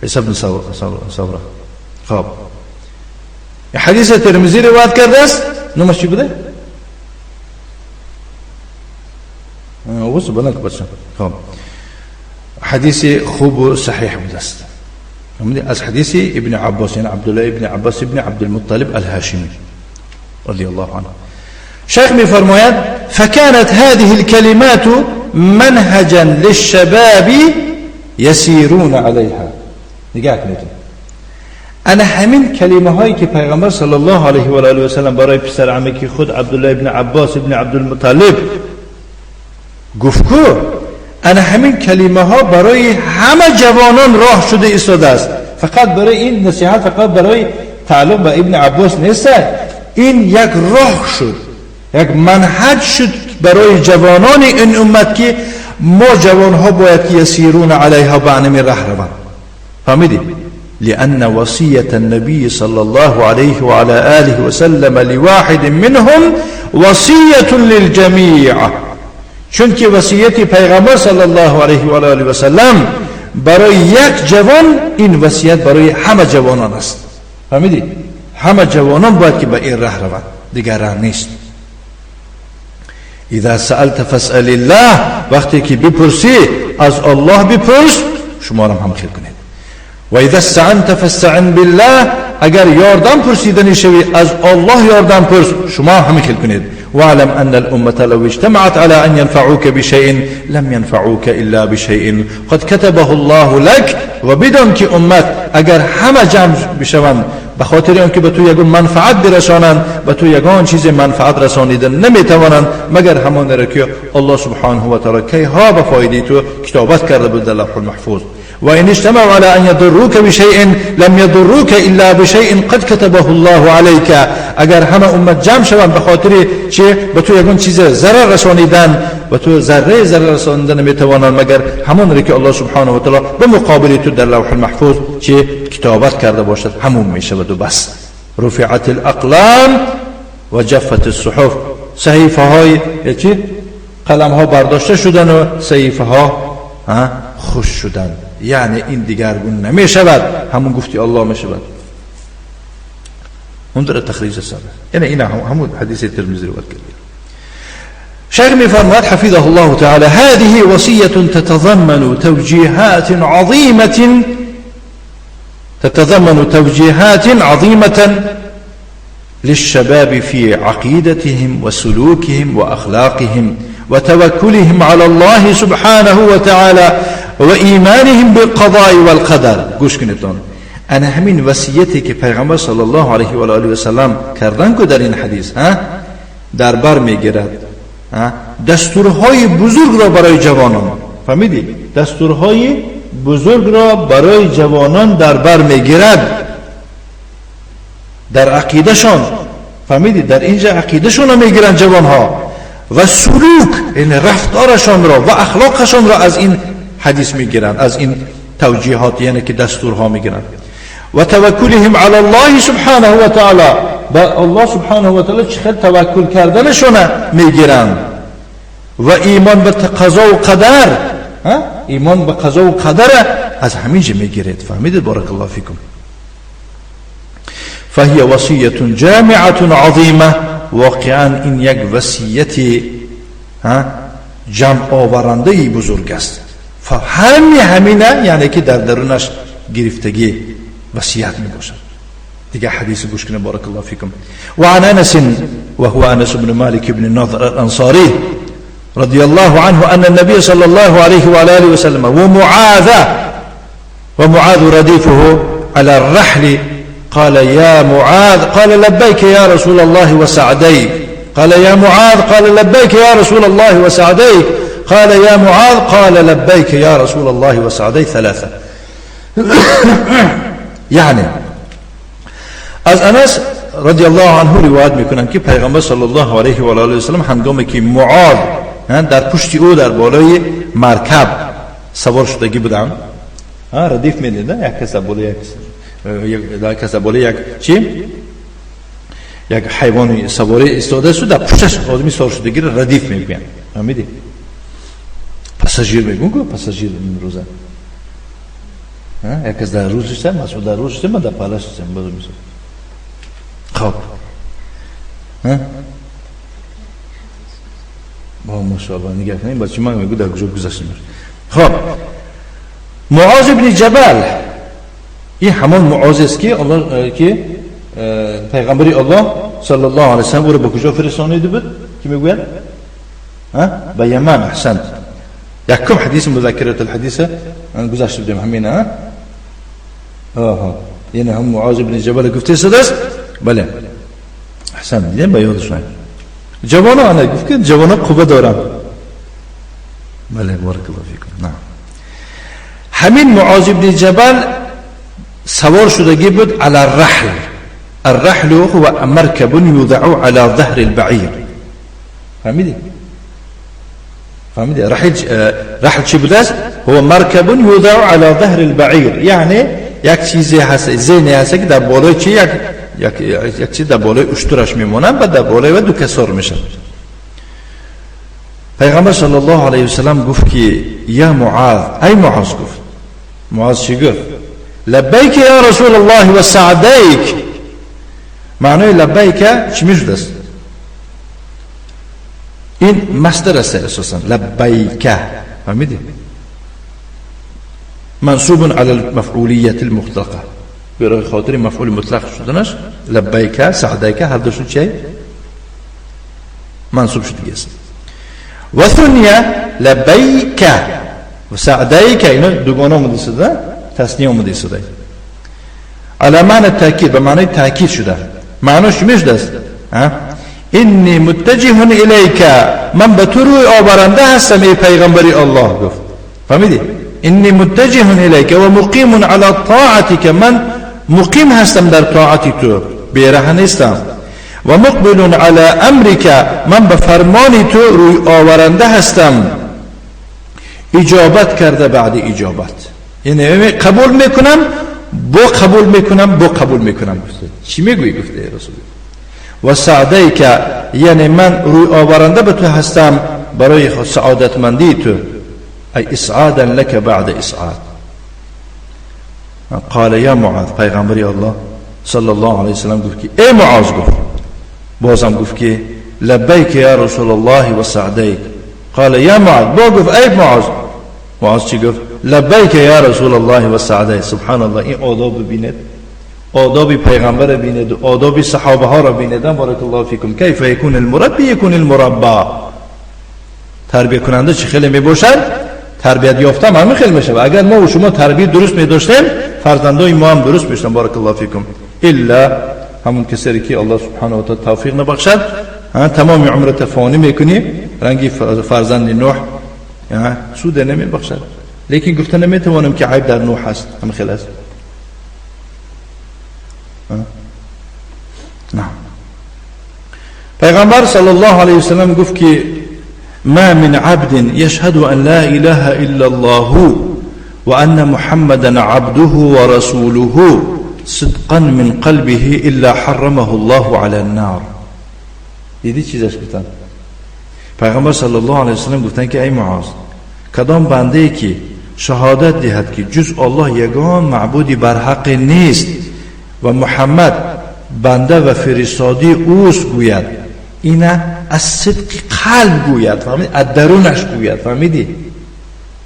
عیسی بن صبره. خب حدیث ترمذی روایت کرده است. نومش چی بوده؟ وصل بلند بچه. خب حدیث خوب و صحیح بوده است. از حدیث ابن عباس، یعنی عبدالله ابن عباس ابن عبدالمطلب الهاشمی رضی الله عنه. شیخ میفرماید فكانت هذه الكلمات منهجا للشباب يسيرون عليها. نگاه کنید، انا همین کلمه هایی که پیغمبر صلی الله علیه و آله و سلم برای پسر عمکی خود عبدالله ابن عباس ابن عبدالمطلب گفت کو، انا همین کلمه ها برای همه جوانان راه شده ایستاده است. فقط برای این نصیحت، فقط برای تعلق به ابن عباس نیست. این یک راه شد، یک منهج شد برای جوانان این امت که ما جوانها باید که یسیرون علیها به انمی ره روند. فهمیدی؟ لأن وصية النبي صلى الله عليه وعلى آله وسلم لواحد منهم وصية للجميع. چون که وصیت پیغمبر صلی الله علیه و آله و سلم برای یک جوان، این وصیت برای همه جوانان است. فهمیدی؟ همه جوانان باید که به این راه روند، دیگر راه نیست. اذا سألت فاسأل الله، وقتی که بپرسی از الله بپرس، شما را هم خیر کنید. و اذا استعنت فاستعن بالله، اگر یاردم پرسیدنی شوی از الله یاردم پرس، شما هم خیر کنید. واعلم أن الأمة لو اجتمعت على أن ينفعوك بشيء لم ينفعوك إلا بشيء قد كتبه الله لك. و بدان که امت اگر همه جمع بشوند به خاطر آنکه به تو یگان منفعت برسانند، به تو یگان چیز منفعت رسانیده نمیتوانند مگر همان را که الله سبحانه و تعالی کیها به فایده تو کتابت کرده بود در لوح المحفوظ. و این اجتمعوا على ان يضروك بشيء لم يضروك الا بشيء قد كتبه الله عليك. اگر همه امت جمع شوند به خاطر چه به تو یگان چیز ضرر رسانیدن، به تو ذره ضرر رسانیدن نمیتوانند مگر همان را که الله سبحانه و تعالی به مقابل تو در لوح المحفوظ چه کتابت کرده باشد همون میشود و بس. رفعت الاقلام و جفت الصحف، صحیفه های چی قلم ها برداشته شدن و صحیفه ها خوش شدن، یعنی این دیگرگون نمی شود، همون گفتی الله می شود. اون داره تخریج سنه، یعنی این همون حدیث ترمذی روایت کرده. شیخ میفرماید حفظه الله تعالی هذه وصیة تتضمن توجیهات عظیمة، تتضمن توجیهات عظیمة للشباب في عقيدتهم وسلوكهم وأخلاقهم وتوكلهم على الله سبحانه وتعالى وإيمانهم بالقضاء والقدر. گوش کنید، انا همین وصیتی که پیغمبر صلی الله علیه و آله و سلم کردن که در این حدیث در بر میگیرد دستورهای بزرگ را برای جوانان. فهمیدی؟ دستورهای بزرگ را برای جوانان در بر میگیرد در عقیدهشان. فهمیدی؟ در اینجا عقیدهشان را میگیرند جوانها و سلوک، یعنی رفتارشان را و اخلاقشان را از این حدیث میگیرند، از این توجیهات، یعنی که دستورها میگیرند. و توکلهم علی الله سبحانه و تعالی، با الله سبحانه و تعالی چه توکل کردنشون میگیرند. و ایمان به قضا و قدر، ایمان به قضا و قدر از همینجا میگیرید. فهمیدید؟ بارک الله فیکم. فهي وصية جامعة عظيمة، واقعا این یک وصیت جمع آورنده بزرگ است. فهمی همینه، یعنی که در درونش گرفتگی وصیت می باشد. دیگه حدیث گوش کنه بارک الله فیکم. وعن انس وهو انس بن مالك بن النضر الانصاري رضي الله عنه ان النبي صلى الله عليه وعلى آله وسلم ومعاذ رديفه على الرحل قال يا معاذ قال لبيك يا رسول الله وسعديك، قال يا معاذ قال لبيك يا رسول الله وسعديك، قال يا معاذ قال لبيك يا رسول الله وسعديك ثلاثة. یعنی از انس رضی الله عنه روایت میکنن که پیغمبر صلی الله علیه و آله و سلم هنگامی که معاذ در پشت او در بالای مرکب سوار شدگی بودن، ردیف میدیدن، یک کس بالای یک کس بالای یک چی یک حیوان سواری ایستاده است، در پشتش آدمی سوار شدگی را ردیف میگوین. فهمیدی؟ پاساژیر میگون که پاساژیر این روزه یک کس در روز است، مسعود در روز است، من در پالاس هستم. باز میشه. خب با ماشاءالله نگاه کنیم بچه من میگو در کجا گذشتیم. خب معاذ بن جبل، این همان معاذ است که الله که پیغمبری الله صلی الله علیه و سلم او را به کجا فرستانیده بود که میگوید به یمن. احسنت. یکم حدیث مذاکرة الحدیث گذشته بودیم همینه. آها، یعنی هم معاذ بن جبل گفته شده است. بله احسن، دیدم به یادش نه. جوانا انا گفت که جوانا قوه دارن. بله بارک الله فیکم. نه همین معاذ بن جبل سوار شدگی بود علی الرحل. الرحل هو مركب يوضع على ظهر البعير. فهمیدی؟ فهمیدی؟ رحل چی بوده است؟ هو مركب يوضع على ظهر البعير، یعنی یک چیزی هست، زینی هست که در بالای چی یک چیز در بالای اشترش میمونن و در بالای و دو کسار میشن. پیغمبر صلی الله علیه وسلم گفت که یا معاذ، ای معاذ گفت. معاذ چی گفت؟ لبیک یا رسول الله و سعدیک. معنای لبیک چی میشد است؟ این مصدر است اساسا، لبیک، فهمیدی؟ منصوب على المفعولیت المطلقه، برای خاطر مفعول مطلق شدنش لبیک سعدیک هر دوشون چی؟ منصوب شد دیگه است. و ثنیه لبیک و سعدیک، اینا دوگانه اومده شده، تثنیه اومده شده، علی معنی تاکید، به معنی تاکید شده. معناش چی میشده است؟ انی متجه الیک، من به تو روی آورنده هستم ای پیغمبری الله گفت. فهمیدی؟ انی متجه الیک و مقیم علی طاعتک، من مقیم هستم در طاعت تو، بیره نیستم. و مقبل علی امرک، من به فرمان تو روی آورنده هستم. اجابت کرده بعد اجابت، یعنی قبول میکنم، با قبول میکنم، با قبول میکنم. گفته چی میگویی؟ گفته ای رسول. و سعدیک، یعنی من روی آورنده به تو هستم برای سعادتمندی تو، ای اسعادا لك بعد اسعاد. قال یا معاذ، پیغمبری الله صلی الله علیه وسلم گفت که ای معاذ، گفت بازم گفت که لبیک یا رسول الله و سعدیک. قال یا معاذ، با گفت ای معاذ. معاذ چی گفت؟ لبیک یا رسول الله و سعدیک. سبحان الله، این آداب ببینید، آداب پیغمبر ببینید، آداب صحابه ها را ببینید. بارک الله فیکم. کیف یکون المربی یکون المربا. تربیه کننده چه خیلی میباشد، تربیت یافته هم همین خیلی میشه. اگر ما و شما تربیت درست میداشتیم، فرزندای ما هم درست میشتن. بارک الله فیکم. الا همون کسی که الله سبحانه و تعالی توفیق نبخشد، تمام عمرت فانی میکنی، رنگی فرزند نوح سود نمیبخشد. لیکن گفته نمیتوانم که عیب در نوح هست، هم خیلی است. نه، پیغمبر صلی الله علیه وسلم گفت که ما من عبد يشهد أن لا إله إلا الله وأن محمدا عبده ورسوله صدقا من قلبه إلا حرمه الله على النار. دیدی چیزش گفتن؟ پیغمبر صلی الله علیه وسلم گفتن که ای معاذ، کدام بنده ای که شهادت دهد که جز الله یگان معبودی بر حق نیست و محمد بنده و فرستاده اوست گوید، اینه از صدق قلب گوید، فهمیدی؟ از درونش گوید، فهمیدی؟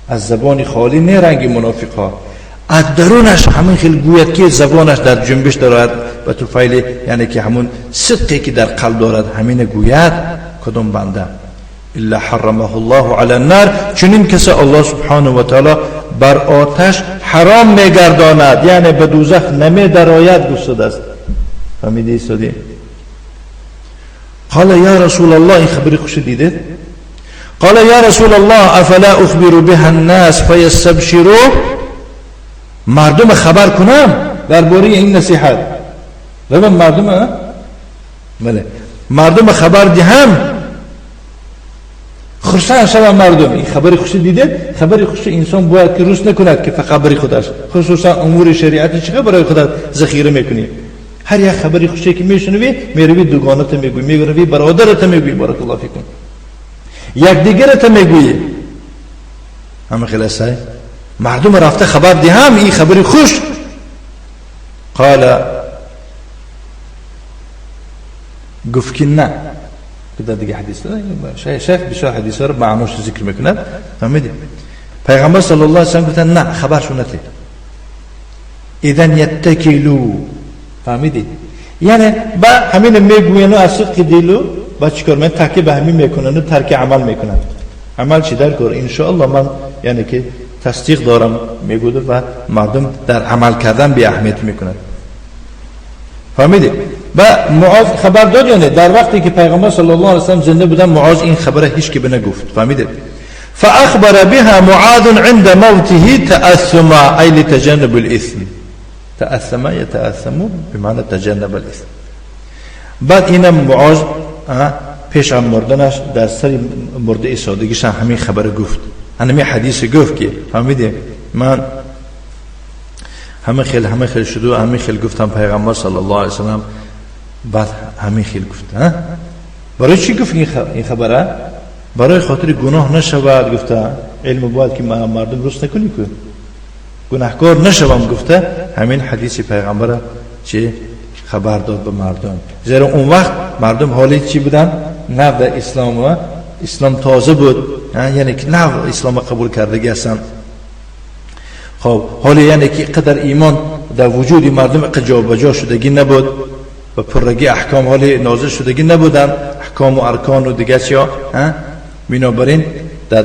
از زبان خالی نه رنگ منافق ها، از درونش همین خیلی گوید که زبانش در جنبش دارد و تو فایل، یعنی که همون صدقی که در قلب دارد همین گوید. کدوم بنده؟ الا حرمه الله علی النار، چنین کسی الله سبحانه و تعالی بر آتش حرام میگرداند، یعنی به دوزخ نمی درآید. گفته است. فهمیدی سادی؟ قال یا رسول الله، این خبری خوش دیدید؟ قال یا رسول الله افلا اخبر بها الناس فیستبشروا، مردم خبر کنم درباره این نصیحت. ببین مردم، بله، مردم خبر دهم، خرسند شوند مردم. این خبری خوش دیدید؟ خبری خوش انسان باید که روس نکند که فقط برای خودش، خصوصا امور شریعت چه برای خودت ذخیره میکنی. هر یک خبری خوشی که میشنوی میروی دوگانت میگویی، میروی برادرت میگویی. بارک الله فیکم. یک دیگرت میگویی. همه خلاصه مردم رفته خبر دهم این خبری خوش. قال، گفت که نه، که دیگه حدیث شیخ بسیار حدیث رو معناش ذکر میکند. فهمیدی؟ پیغمبر صلی الله علیه و سلم گفتن نه، خبرشون نده. اذن یتکلو، فهمیدی؟ یعنی با همین میگوین و از صدق دیلو با چیکار من تکیه به همین میکنن و ترک عمل میکنن. عمل چی در کار؟ انشاءالله من یعنی که تصدیق دارم میگود و مردم در عمل کردن بی اهمیت میکنن. فهمیدی؟ و معاذ خبر داد، یعنی در وقتی که پیغمبر صلی الله علیه و سلم زنده بودن معاذ این خبر هیچ کی به نگفت. فهمیدی؟ فاخبر بها معاذ عند موته تأثما، ای لتجنب الاثم. تأثم يتأثم بمعنى تجنب الاثم. بعد اینم معاذ پیش از مردنش در سر مرده ایستادگیش هم همین خبر گفت. Ҳамин ҳадис гуфт ки фаҳмидем ман ҳама хел шуду ҳама хел гуфтам پیغمبر صلی الله علیه و سلم بعد همین خیل گفت. برای چی گفت این خبره؟ برای خاطر گناه نشود گفته. علم باید که مردم رست نکنی که گناهکار نشوم گفته. همین حدیث پیغمبر چه خبر داد به مردم. زیرا اون وقت مردم حالی چی بودن؟ نو در اسلام و اسلام تازه بود، یعنی که نو اسلام قبول کردگی هستن. خب حالی یعنی که قدر ایمان در وجود مردم جابجا شدگی نبود و پرگی احکام حالی نازل شدگی نبودن، احکام و ارکان و دیگه چیا. بنابراین در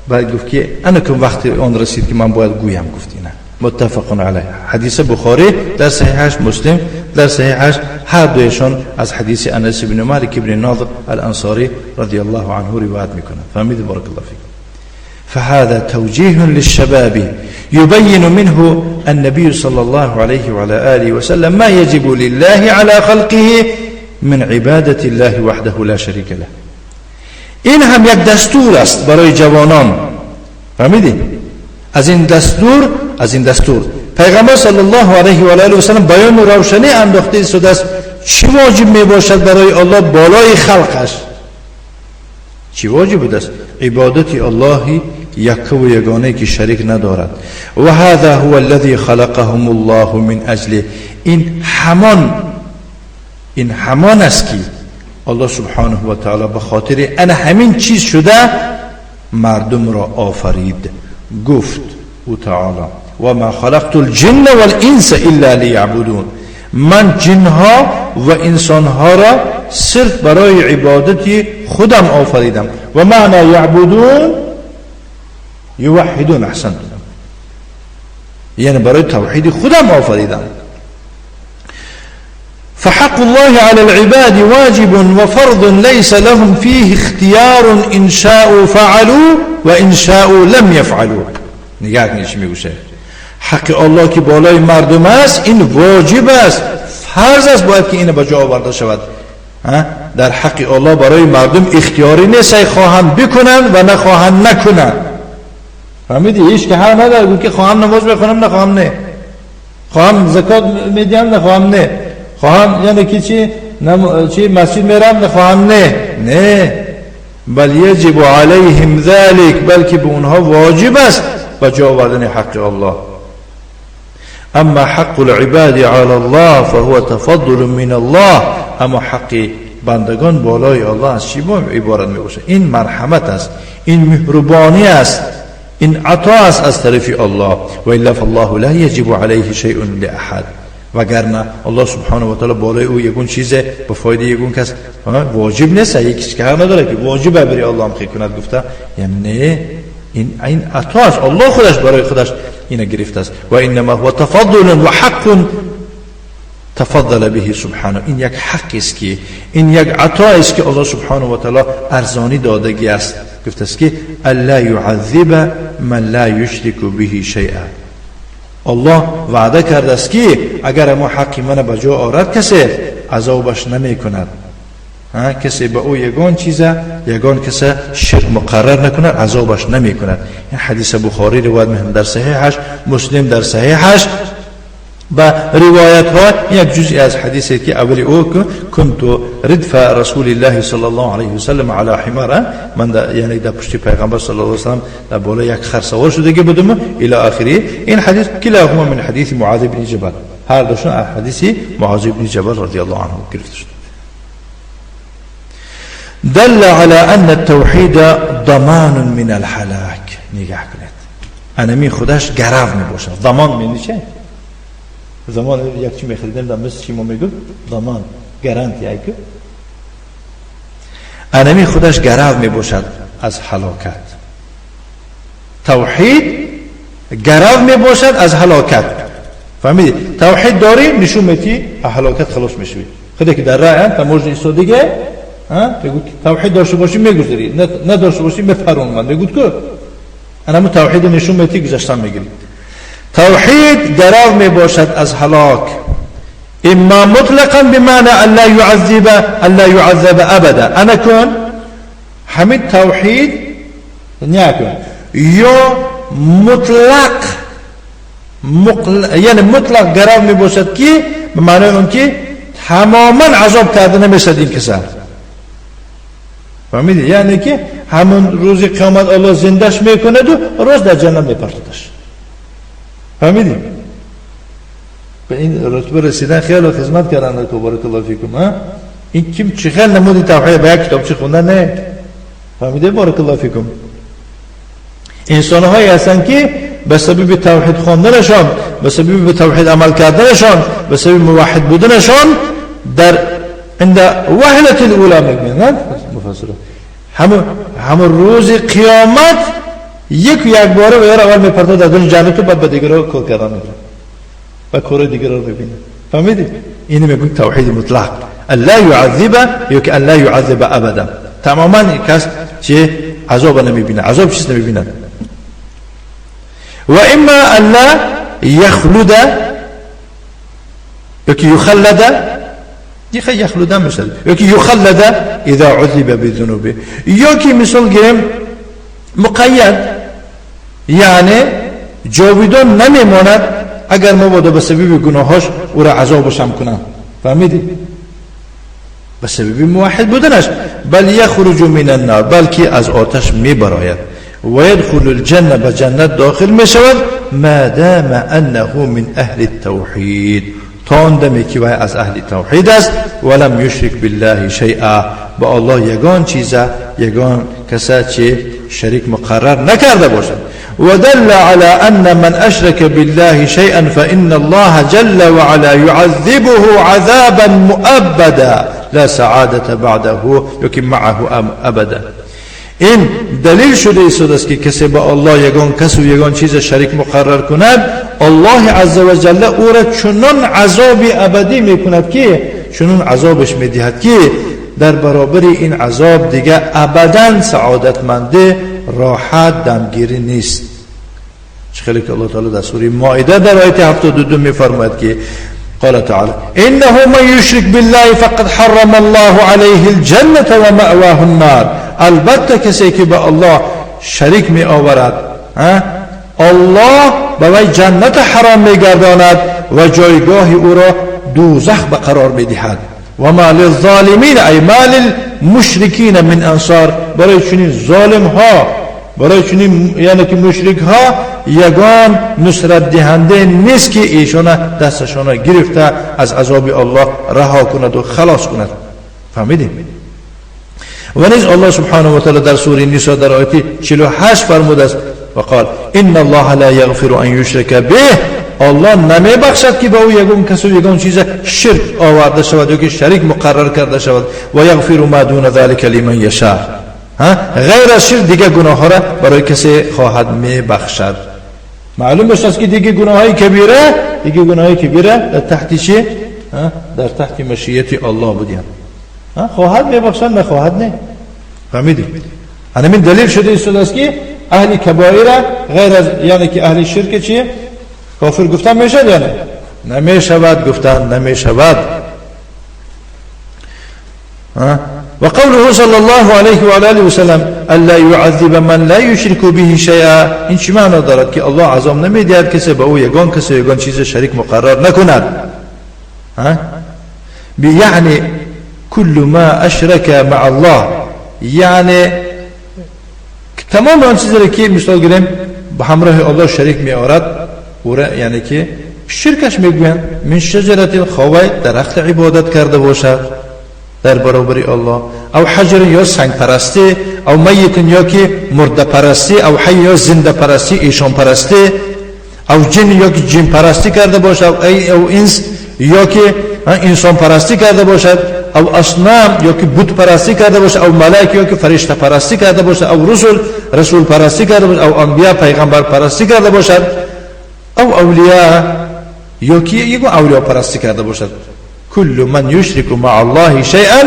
باید گفت که انکم وقتی آن رسید که من باید گویم گفت. اینه متفق علیه. حدیث بخاری در صحیحش، مسلم در صحیحش، هر دویشان از حدیث انس بن مالک بن نضر الانصاری رضی الله عنه روایت میکنند. فهمید؟ بارک الله فیکم. فهذا توجيه للشباب يبين منه النبي صلى الله عليه وعلى آله وسلم ما يجب لله على خلقه من عبادة الله وحده لا شريك له. این هم یک دستور است برای جوانان. فهمیدی؟ از این دستور پیغمبر صلی الله علیه و آله و سلم بیان و روشنی انداخته شده است چی واجب می باشد برای الله بالای خلقش. چی واجب بوده است؟ عبادت الله یک و یگانه که شریک ندارد. و هذا هو الذي خلقهم الله من اجله. این همان است که الله سبحانه و تعالی به خاطر انا همین چیز شده مردم را آفرید. گفت او تعالی و ما خلقت الجن والانس الا لیعبدون. من جنها و انسانها را صرف برای عبادت خودم آفریدم. و معنی یعبدون یوحدون. احسن، یعنی برای توحید خودم آفریدم. فحق الله على العباد واجب وفرض ليس لهم فيه اختيار إن شاءوا فعلوا وإن شاءوا لم يفعلوا. نگاه کنید چی میگوشه. حق الله که بالای مردم است این واجب است، فرض است، باید که اینو به جا آورده شود. در حق الله برای مردم اختیاری نیست، خواهند بکنن و نخواهند نکنن. فهمیدی؟ هیچ که حق نداره که خواهم نماز بخونم نخواهم نه، خواهم زکات میدیم نخواهم نه، خواهم یعنی که چی مسجد میرم نخواهم نه. نه، بل یجب علیهم ذلك، بلکه به اونها واجب است به جا آوردن حق الله. اما حق العباد علی الله فهو تفضل من الله. اما حق بندگان بالای الله از چی عبارت میباشه؟ این مرحمت است، این مهربانی است، این عطا است از طرف الله. و الا فالله لا یجب علیه شیء لاحد. وگرنه الله سبحانه و تعالی بالای او یگون چیز به فایده یگون کس واجب نیست، یکی که حق نداره که واجب برای الله هم خیر کند گفته. یعنی این عطا است، الله خودش برای خودش اینو گرفته است. و انما هو تفضل و حق تفضل به سبحانه. این یک حق است که این یک عطا است که الله سبحانه و تعالی ارزانی دادگی است. گفته است که الا يعذب من لا يشرك به شیئا. الله وعده کرده است که اگر ما حقی من به جا آورد کسی عذابش نمی کند. کسی به او یگان چیزه یگان کسی شرک مقرر نکند عذابش نمی کند. این حدیث بخاری روایت مهم در صحیحش، مسلم در صحیحش با روایت ها. یک جزئی از حدیثی که اولی او كنت ردف رسول الله صلی الله علیه و سلم علی حمار، من یعنی در پشت پیغمبر صلی الله علیه و سلم در بالا یک خر سوار شده بودم الی آخره. این حدیث کلاهما من حدیث معاذ بن جبل، هر دوشون از حدیث معاذ بن جبل رضی الله عنه گرفته شد. دل على ان التوحید ضمان من الهلاك. نگاه کنید، انمی خودش گرو می باشد. ضمان یعنی چه؟ زمان یک چی میخریدیم در مصر چی ما میگفت؟ ضمان، گارانتی. ایکو انمی خودش گرو میباشد از هلاکت. توحید گرو میباشد از هلاکت. فهمیدی؟ توحید داری نشون میتی هلاکت خلاص میشوی. خودی که در راه تموج ایستادگی دیگه بگو توحید داشته باشی میگذری، نداشته باشی میپرون. من بگو که انمو توحید نشون میتی گذشتن میگیری. توحید گرو می باشد از هلاک. اما مطلقا بمعنى ان لا يعذب ان لا يعذب ابدا. انا کن همین توحید نکن یا مطلق یعنی مطلق گرو می باشد که به معنای اون که تماما عذاب کرده نمیشد این کسا. فهمیدی؟ یعنی که همون روز قیامت الله زندش میکند و روز در جنت میپرتدش. فهمیدی؟ به این رتبه رسیدن خیلی خدمت کردن که بارک الله فیکم. ها؟ این کیم چه خیلی نمودی توحید به یک کتابچه خوندن نه. فهمیده؟ بارک الله فیکم. انسان هایی هستند که به سبب توحید خواندنشان، به سبب توحید عمل کردنشان، به سبب موحد بودنشان در عند وهلة الاولى میگن مفسران، همون روز قیامت یک یک باره به اول میپرده در دون جنت و بعد به دیگران کار کردن میگیره و کار دیگران میبینه. فهمیدی؟ اینو میگن توحید مطلق، لا يعذب یا که لا يعذب ابدا، تماما کس چه عذاب نمیبینه، عذاب چیز نمیبینه. و اما ان لا یخلد یا که یخلد، یخلد میشه یا که یخلد اذا عذب بذنوبه، یا که مثال گیریم مقید، یعنی جاویدان نمیماند اگر مبادا به سبب گناهاش او را عذابش هم کنند. فهمیدی؟ به سبب موحد بودنش، بل یخرج من النار، بلکه از آتش میبراید، و یدخل الجنه، به جنت داخل میشود، ما دام انه من اهل التوحید، تا آن دمی که وی از اهل توحید است، ولم یشرک بالله شیئا، با الله یگان چیزه یگان کسا چه شریک مقرر نکرده باشد. ودل على أن من أشرك بالله شيئا فإن الله جل وعلا يعذبه عذابا مؤبدا لا سعادة بعده يكن معه أبدا. این دلیل شده است که کسی با الله یگان کس و یگان چیز شریک مقرر کند، الله عز وجل او را چنان عذاب ابدی میکند که چنان عذابش میدهد که در برابر این عذاب دیگه ابدا سعادتمنده راحت دمگیری نیست. خیلی که الله تعالی در سوره مائده در آیه 72 میفرماید که قال تعالی انه من یشرک بالله فقد حرم الله علیه الجنة و مأواه النار. البته کسی که به الله شریک می آورد، الله به وی جنت حرام می گرداند و جایگاه او را دوزخ به قرار می دهد. و ما للظالمین ای ما للمشرکین من انصار، برای چنین ظالم ها، برای چنین یعنی که مشرک ها یگان نصرت دهنده نیست که ایشان دستشان گرفته از عذاب الله رها کند و خلاص کند. فهمیدیم؟ و نیز الله سبحانه و تعالی در سوره نساء در آیه 48 فرموده است و قال ان الله لا یغفر ان یشرک به، الله نمیبخشد که به او یگان کس و یگان چیز شرک آورده شود یا که شریک مقرر کرده شود، و یغفر ما دون ذلک لمن یشاء، غیر از شرک دیگه گناه ها را برای کسی خواهد میبخشد. معلوم است که دیگه گناه های کبیره، دیگه گناه های کبیره در تحت چی؟ در تحت مشیت الله بودیم، خواهد میبخشد نخواهد نه. فهمیدی؟ همین دلیل شده است که اهل کبائر غیر از یعنی که اهل شرک چیه؟ کافر گفتن میشد یا نه؟ نمیشود گفتن نمیشود. و قوله صلی الله علیه و آله و سلم الا يعذب من لا يشرك به شیئا، این چی معنا دارد که الله عذاب نمیدهد کسی به او یگان کسی یگان چیز شریک مقرر نکند. یعنی كل ما اشرك مع الله، یعنی تمام آن چیزی که مثال گیریم به همراه الله شریک می آورد، او را یعنی که شرکش میگویند. من شجرت خواه درخت عبادت کرده باشد در برابر الله، او حجر یا سنگ پرستی، او میت یا که مرده پرستی، او حی یا زنده پرستی ایشان پرستی، او جن یا که جن پرستی کرده باشد، او انس یا که انسان پرستی کرده باشد، او اصنام یا که بت پرستی کرده باشد، او ملائک یا که فرشته پرستی کرده باشد، او رسول رسول پرستی کرده باشد، او انبیا پیغمبر پرستی کرده باشد، او اولیاء یا که یک اولیا پرستی کرده باشد. کل من یشرک مع الله شیئا،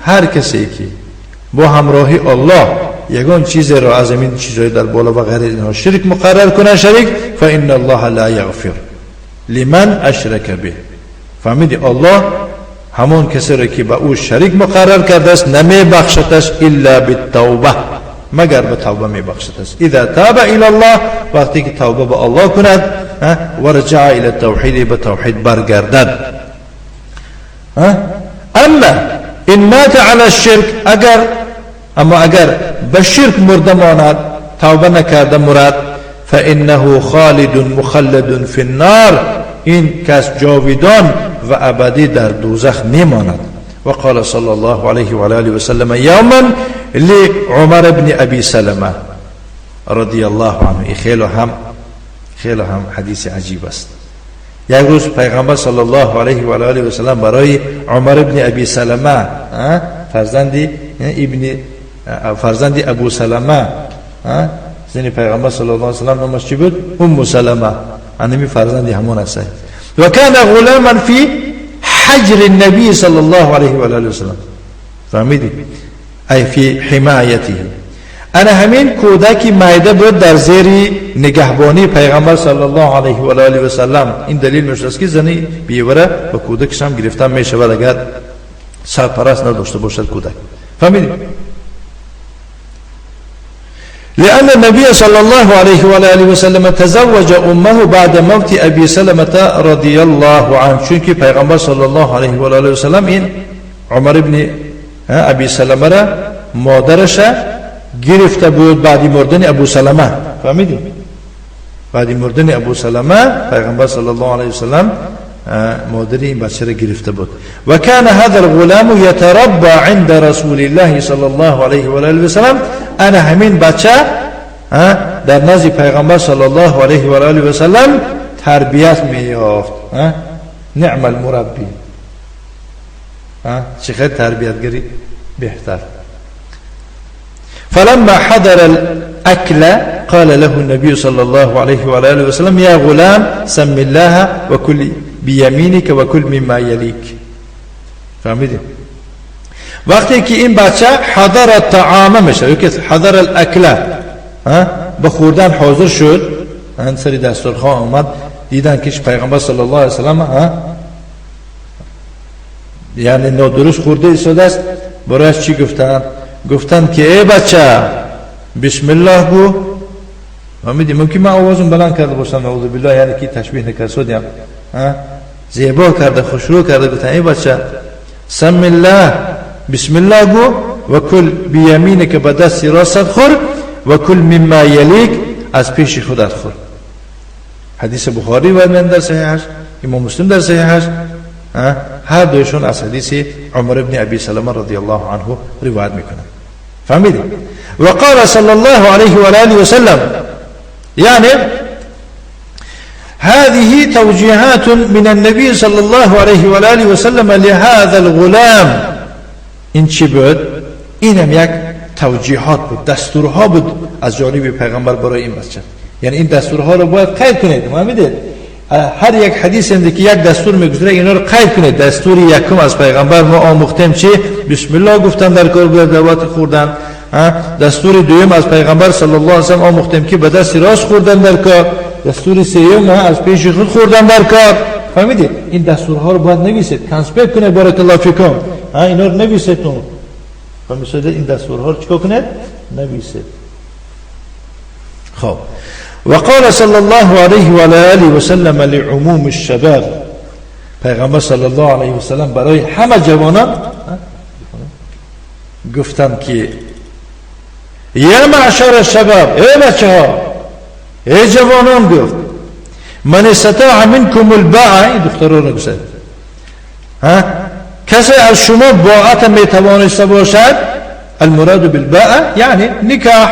هر کسی که با همراهی الله یگان چیز را از این چیزهای در بالا و غیر اینها شرک مقرر کنه شریک، فان الله لا یغفر لمن اشرک به. فهمیدی؟ الله همون کسی را که به او شریک مقرر کرده است نمی بخشدش الا بالتوبه، مگر به توبه میبخشد است. اذا تاب الى الله، وقتی که توبه به الله کند، و رجع الى التوحید، به توحید برگردد. اما ان مات على الشرک، اگر اما اگر به شرک مرده ماند، توبه نکرده مرد، فانه خالد مخلد فی النار، این کس جاویدان و ابدی در دوزخ میماند. و قال صلی الله علیه و آله و سلم یوما لعمر بن ابی سلمه رضی الله عنه. خیلی هم حدیث عجیب است. یک روز پیغمبر صلی الله علیه و آله و سلم برای عمر بن ابی سلمه، فرزند ابو سلمه، زن پیغمبر صلی الله علیه و سلم نامش چی بود؟ ام سلمه، انمی فرزند همون است. و کان غلاما فی حجر النبی صلی الله علیه و آله و سلم، فهمیدی؟ ای فی حمایته. انا همین کودکی مایده بود در زیر نگهبانی پیغمبر صلی الله علیه و آله و سلم. این دلیل میشه که زنی بیوره و کودکش هم گرفتن میشود اگر سرپرست نداشته باشد کودک. فهمیدی؟ لأن النبي صلى الله عليه وآله وسلم تزوج أمه بعد موت أبي سلمة رضي الله عنه. چونکه پیغمبر صلی الله علیه و آله و سلم این عمر ابن ابی سلمه را مادرش گرفته بود بعد مردن ابو سلمه. فهمیدی؟ بعد مردن ابو سلمه پیغمبر صلی الله علیه و سلم مادر این بچه را گرفته بود. و کان هذا الغلام یتربى عند رسول الله صلی الله علیه و آله و سلم. انا همین بچه در نزد پیغمبر صلی الله علیه و آله و سلم تربیت می‌یافت. نعم المربی، چه تربیتگری بهتر. فلما حضر الأكل قال له النبي صلى الله عليه وآله وسلم يا غلام سم الله وكل بيمينك وكل مما يليك. فهمیدی؟ وقتی که این بچه حضر الطعام میشه، که حضر الأكل، به خوردن حاضر شد، سری دسترخوان آمد، دیدن که پیغمبر صلی الله علیه و سلم یعنی نادرست خورده ایستاده است، برایش چی گفتن؟ گفتن که ای بچه بسم الله گو. فهمیدی؟ ممکن من آوازم بلند کرده باشم، نعوذ بالله، یعنی که تشبیه نکرد، زیبا کرده، خوشرو کرده، گفتن ای بچه سم الله، بسم الله گو، و کل بیمینک، به دست راست خور، و کل مما یلیک، از پیش خودت خور. حدیث بخاری و من در صحیحش، امام مسلم در صحیحش، هر دوشون از حدیث عمر بن ابی سلمه رضی الله عنه روایت میکنن. فهمیدی؟ و قال صلی الله علیه و آله و سلم، یعنی هذه توجیهات من النبي صلی الله علیه و آله و سلم لهذا الغلام. این چی بود؟ اینم یک توجیهات بود، دستورها بود از جانب پیغمبر برای این بچه. یعنی این دستورها رو باید قید کنید. فهمیدید؟ هر یک حدیث اینده که یک دستور میگذاره اینا رو قید کنید. دستور یکم از پیغمبر ما آموختیم چی؟ بسم الله گفتن در کار بود دعوت خوردن. دستور دوم از پیغمبر صلی الله علیه و سلم آموختیم که به دست راست خوردن در کار. دستور سوم از پیش خود خوردن در کار. فهمیدید؟ این دستورها رو باید نویسید، کنسپکت کنید، بارک الله فیکم. اینا رو نویسید. فهمیدید؟ این دستورها رو چیکار کنید؟ نویسید. خب وقال صلى الله عليه وعلى آله وسلم لعموم الشباب، پیغمبر صلی الله علیه و سلم برای همه جوانان گفتن که یا معشر الشباب، ای بچه ها، ای جوانان، گفت من استطاع منکم الباعة، این دختران رو گفت، کسی از شما باعت میتوانسته باشد، المراد بالباعة یعنی نکاح،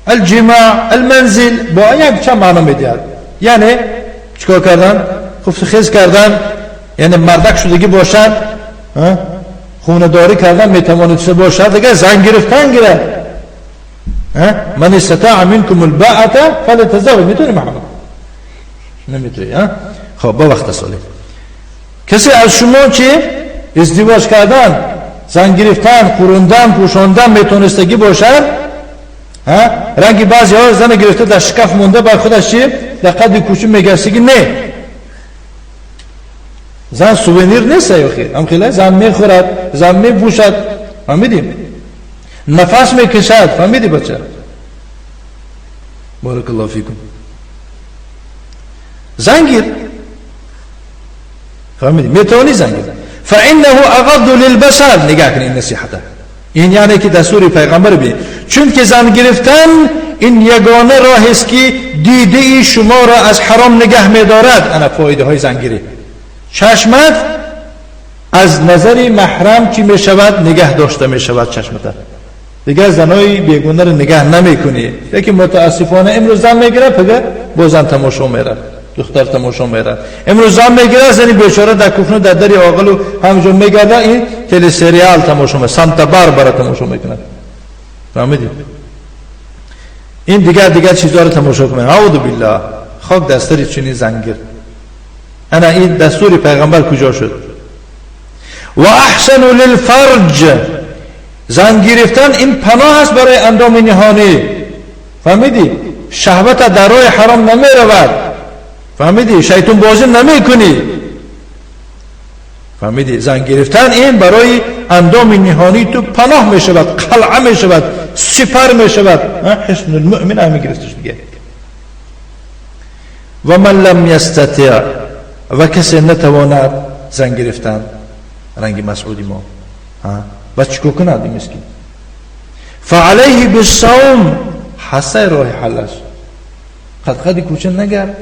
الجماع، المنزل، با یک چند معنا میدهد. یعنی چیکار کردن؟ خفت خیز کردن، یعنی مردک شدگی باشد، خونه داری کردن میتوانسته باشد، دیگه زن گرفتن گیرد. من استطاع منکم الباءة فلیتزوج. میتونی محمد؟ نمیتونی؟ خب با وقت سالی کسی از شما چی ازدواج کردن، زن گرفتن، خوروندن، پوشاندن میتونستگی باشد، رنگ بعضی ها زن گرفته در شکف مونده، بر خودش چی در قد کوچه میگشتگی. نه، زن سوونیر نیست، هم خیلی زن میخورد، زن میپوشد. فهمیدیم؟ نفس میکشد. فهمیدی بچه؟ بارک الله فیکم. زنگیر، فهمیدی؟ میتونی زنگیر. فانه اغض للبصر. نگاه کن این نصیحته، این یعنی که دستور پیغمبر بی، چون که زن گرفتن این یگانه راه است که دیده ای شما را از حرام نگه میدارد. انا فایده های زنگیری، چشمت از نظر محرم چی میشود؟ نگه داشته میشود چشمت. دیگه زنای بیگانه رو نگه نمیکنی. یکی متاسفانه امروز زن میگیره، پگه با زن تماشا میره، دختر تماشا میره. امروز زن میگیره، زنی بیچاره در کفن در دری عاقل و همینجور میگرده، این تله سریال تماشا میکنه، سانتا باربارا تماشا میکنه. فهمیدی؟ این دیگر چیزا رو تماشا کنه. اعوذ بالله. خاک دستری چنین زنگیر. انا این دستور پیغمبر کجا شد؟ و احسن للفرج. زن گرفتن این پناه است برای اندام نهانی. فهمیدی؟ شهوت در راه حرام نمی رود. فهمیدی؟ شیطان بازی نمی کنی. فهمیدی؟ زن گرفتن این برای اندام نهانی تو پناه می شود، قلعه می شود، سپر می شود. حسن المؤمن همی گرفتش دیگه. و من لم یستطع، و کسی نتواند زن گرفتن، رنگ مسعودی ما، و چیکار کند این مسکین؟ فعلیه بالصوم. حسای راه حل است. قد کوچه نگرد،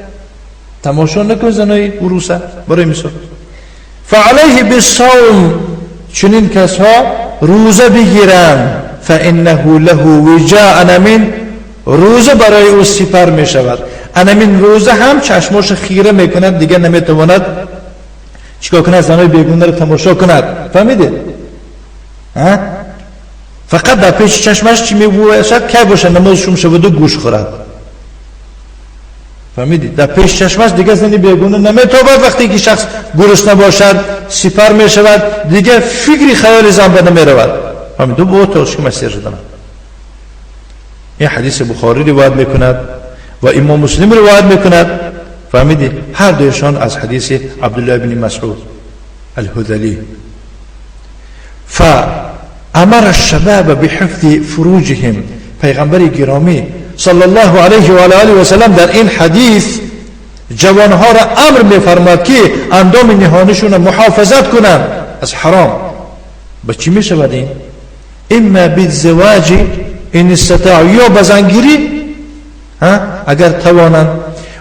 تماشا نکن زنای عروسه برای مثال. فعلیه بالصوم، چنین کسها روزه بگیرند. فانه له وجاء. انمین روزه برای او سپر می شود. انمین روزه هم چشماش خیره میکند، دیگه نمیتواند چیکار کند؟ زنای بیگانه رو تماشا کند. فهمیدی؟ فقط در پیش چشمش چی میبوشد؟ که باشه نمازشون شود و گوش خورد. فهمیدی؟ در پیش چشمش دیگه زنی بیگانه نمیتابد. وقتی که شخص گرسنه باشد سپر میشود، دیگه فکری خیال زن به نمیرود. فهمیدی؟ دو با تا شکمش سیر شدن. این حدیث بخاری روایت میکند و امام مسلم روایت میکند. فهمیدی؟ هر دویشان از حدیث عبدالله بن مسعود الهذلی. فامر الشباب بحفظ فروجهم. پیغمبر گرامی صلی الله علیه و آله و سلم در این حدیث جوانها را امر میفرماد که اندام نهانشون محافظت کنند از حرام. به چی میشود این؟ اما بالزواج ان استطاعوا، یا به زنگیری اگر توانند،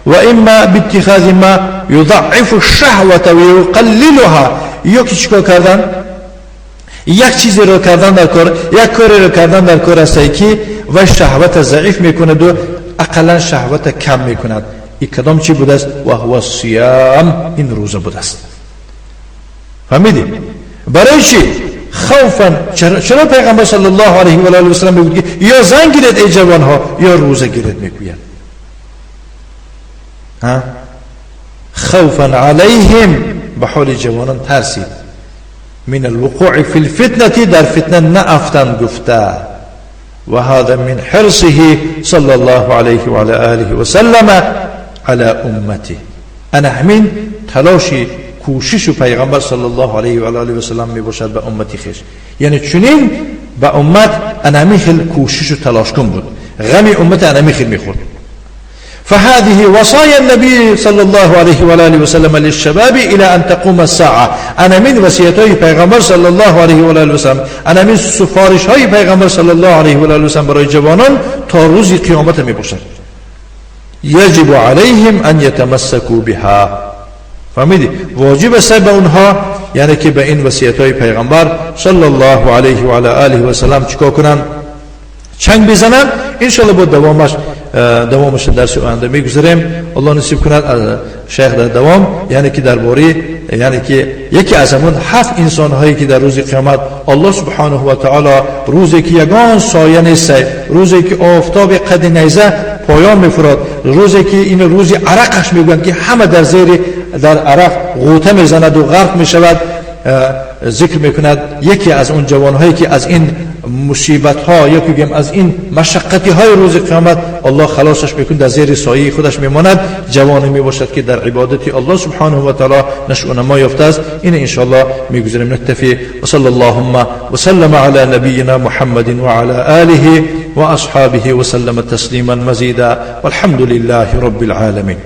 و اما باتخاذ ما یضعف الشهوة و یقللها، یا که چیکار کردن؟ یک چیزی رو کردن در کار، یک کاری رو کردن در کار است که و شهوت ضعیف میکند و اقلا شهوت کم میکند. این کدام چی بوده است؟ و هو الصیام، این روزه بوده است. فهمیدی؟ برای چی؟ خوفا. چرا پیغمبر صلی الله علیه و آله و سلم میگوید که یا زن گیرید ای جوانها یا روزه گیرید؟ میگوید ها خوفا علیهم، به حال جوانان ترسید، من الوقوع فی الفتنة، در فتنه نافتن گفته. و هذا من حرصه صلی الله علیه و علی آله و سلم علی امته. انا همین تلاشی کوشش پیغمبر صلی الله علیه و آله و سلم می باشد به امتی خیش. یعنی چنین به امت انا همین خیل کوشش و تلاش کن بود، غم امت انا همین خیل میخورد. فهذه وصايا النبي صلى الله عليه وآله وسلم للشباب إلى أن تقوم الساعة. أنا من وصيتي پیغمبر صلى الله عليه وآله وسلم، أنا من سفارش های پیغمبر صلى الله عليه وآله وسلم برای جوانان تا روز قیامت می باشد. يجب عليهم أن يتمسكوا بها. فهمیدی؟ واجب است به اونها، یعنی که به این وصیت های پیغمبر صلی الله علیه و آله و سلم چیکار کنن؟ چنگ بزنن. انشالله با دوامش درس آینده میگذاریم. الله نصیب کند شیخ در دوام، یعنی که درباره، یعنی که یکی از همون 7 انسان هایی که در روز قیامت الله سبحانه و تعالی، روزی که یگان سایه نیست، روزی که آفتاب قد نیزه پایان میفراد، روزی که این روزی عرقش میگویند که همه در زیر در عرق غوطه میزند و غرق میشود، ذکر میکند یکی از اون جوانهایی که از این مصیبت ها یا که از این مشقتی های روز قیامت الله خلاصش میکند، در زیر سایه خودش میماند، جوانی میباشد که در عبادت الله سبحانه و تعالی نشو و نما یافته است. این انشاءالله میگذاریم. نکتفی و صلی اللهم وسلم علی نبینا محمد و علی آله و اصحابه وسلم تسلیما مزیدا والحمد لله رب العالمین.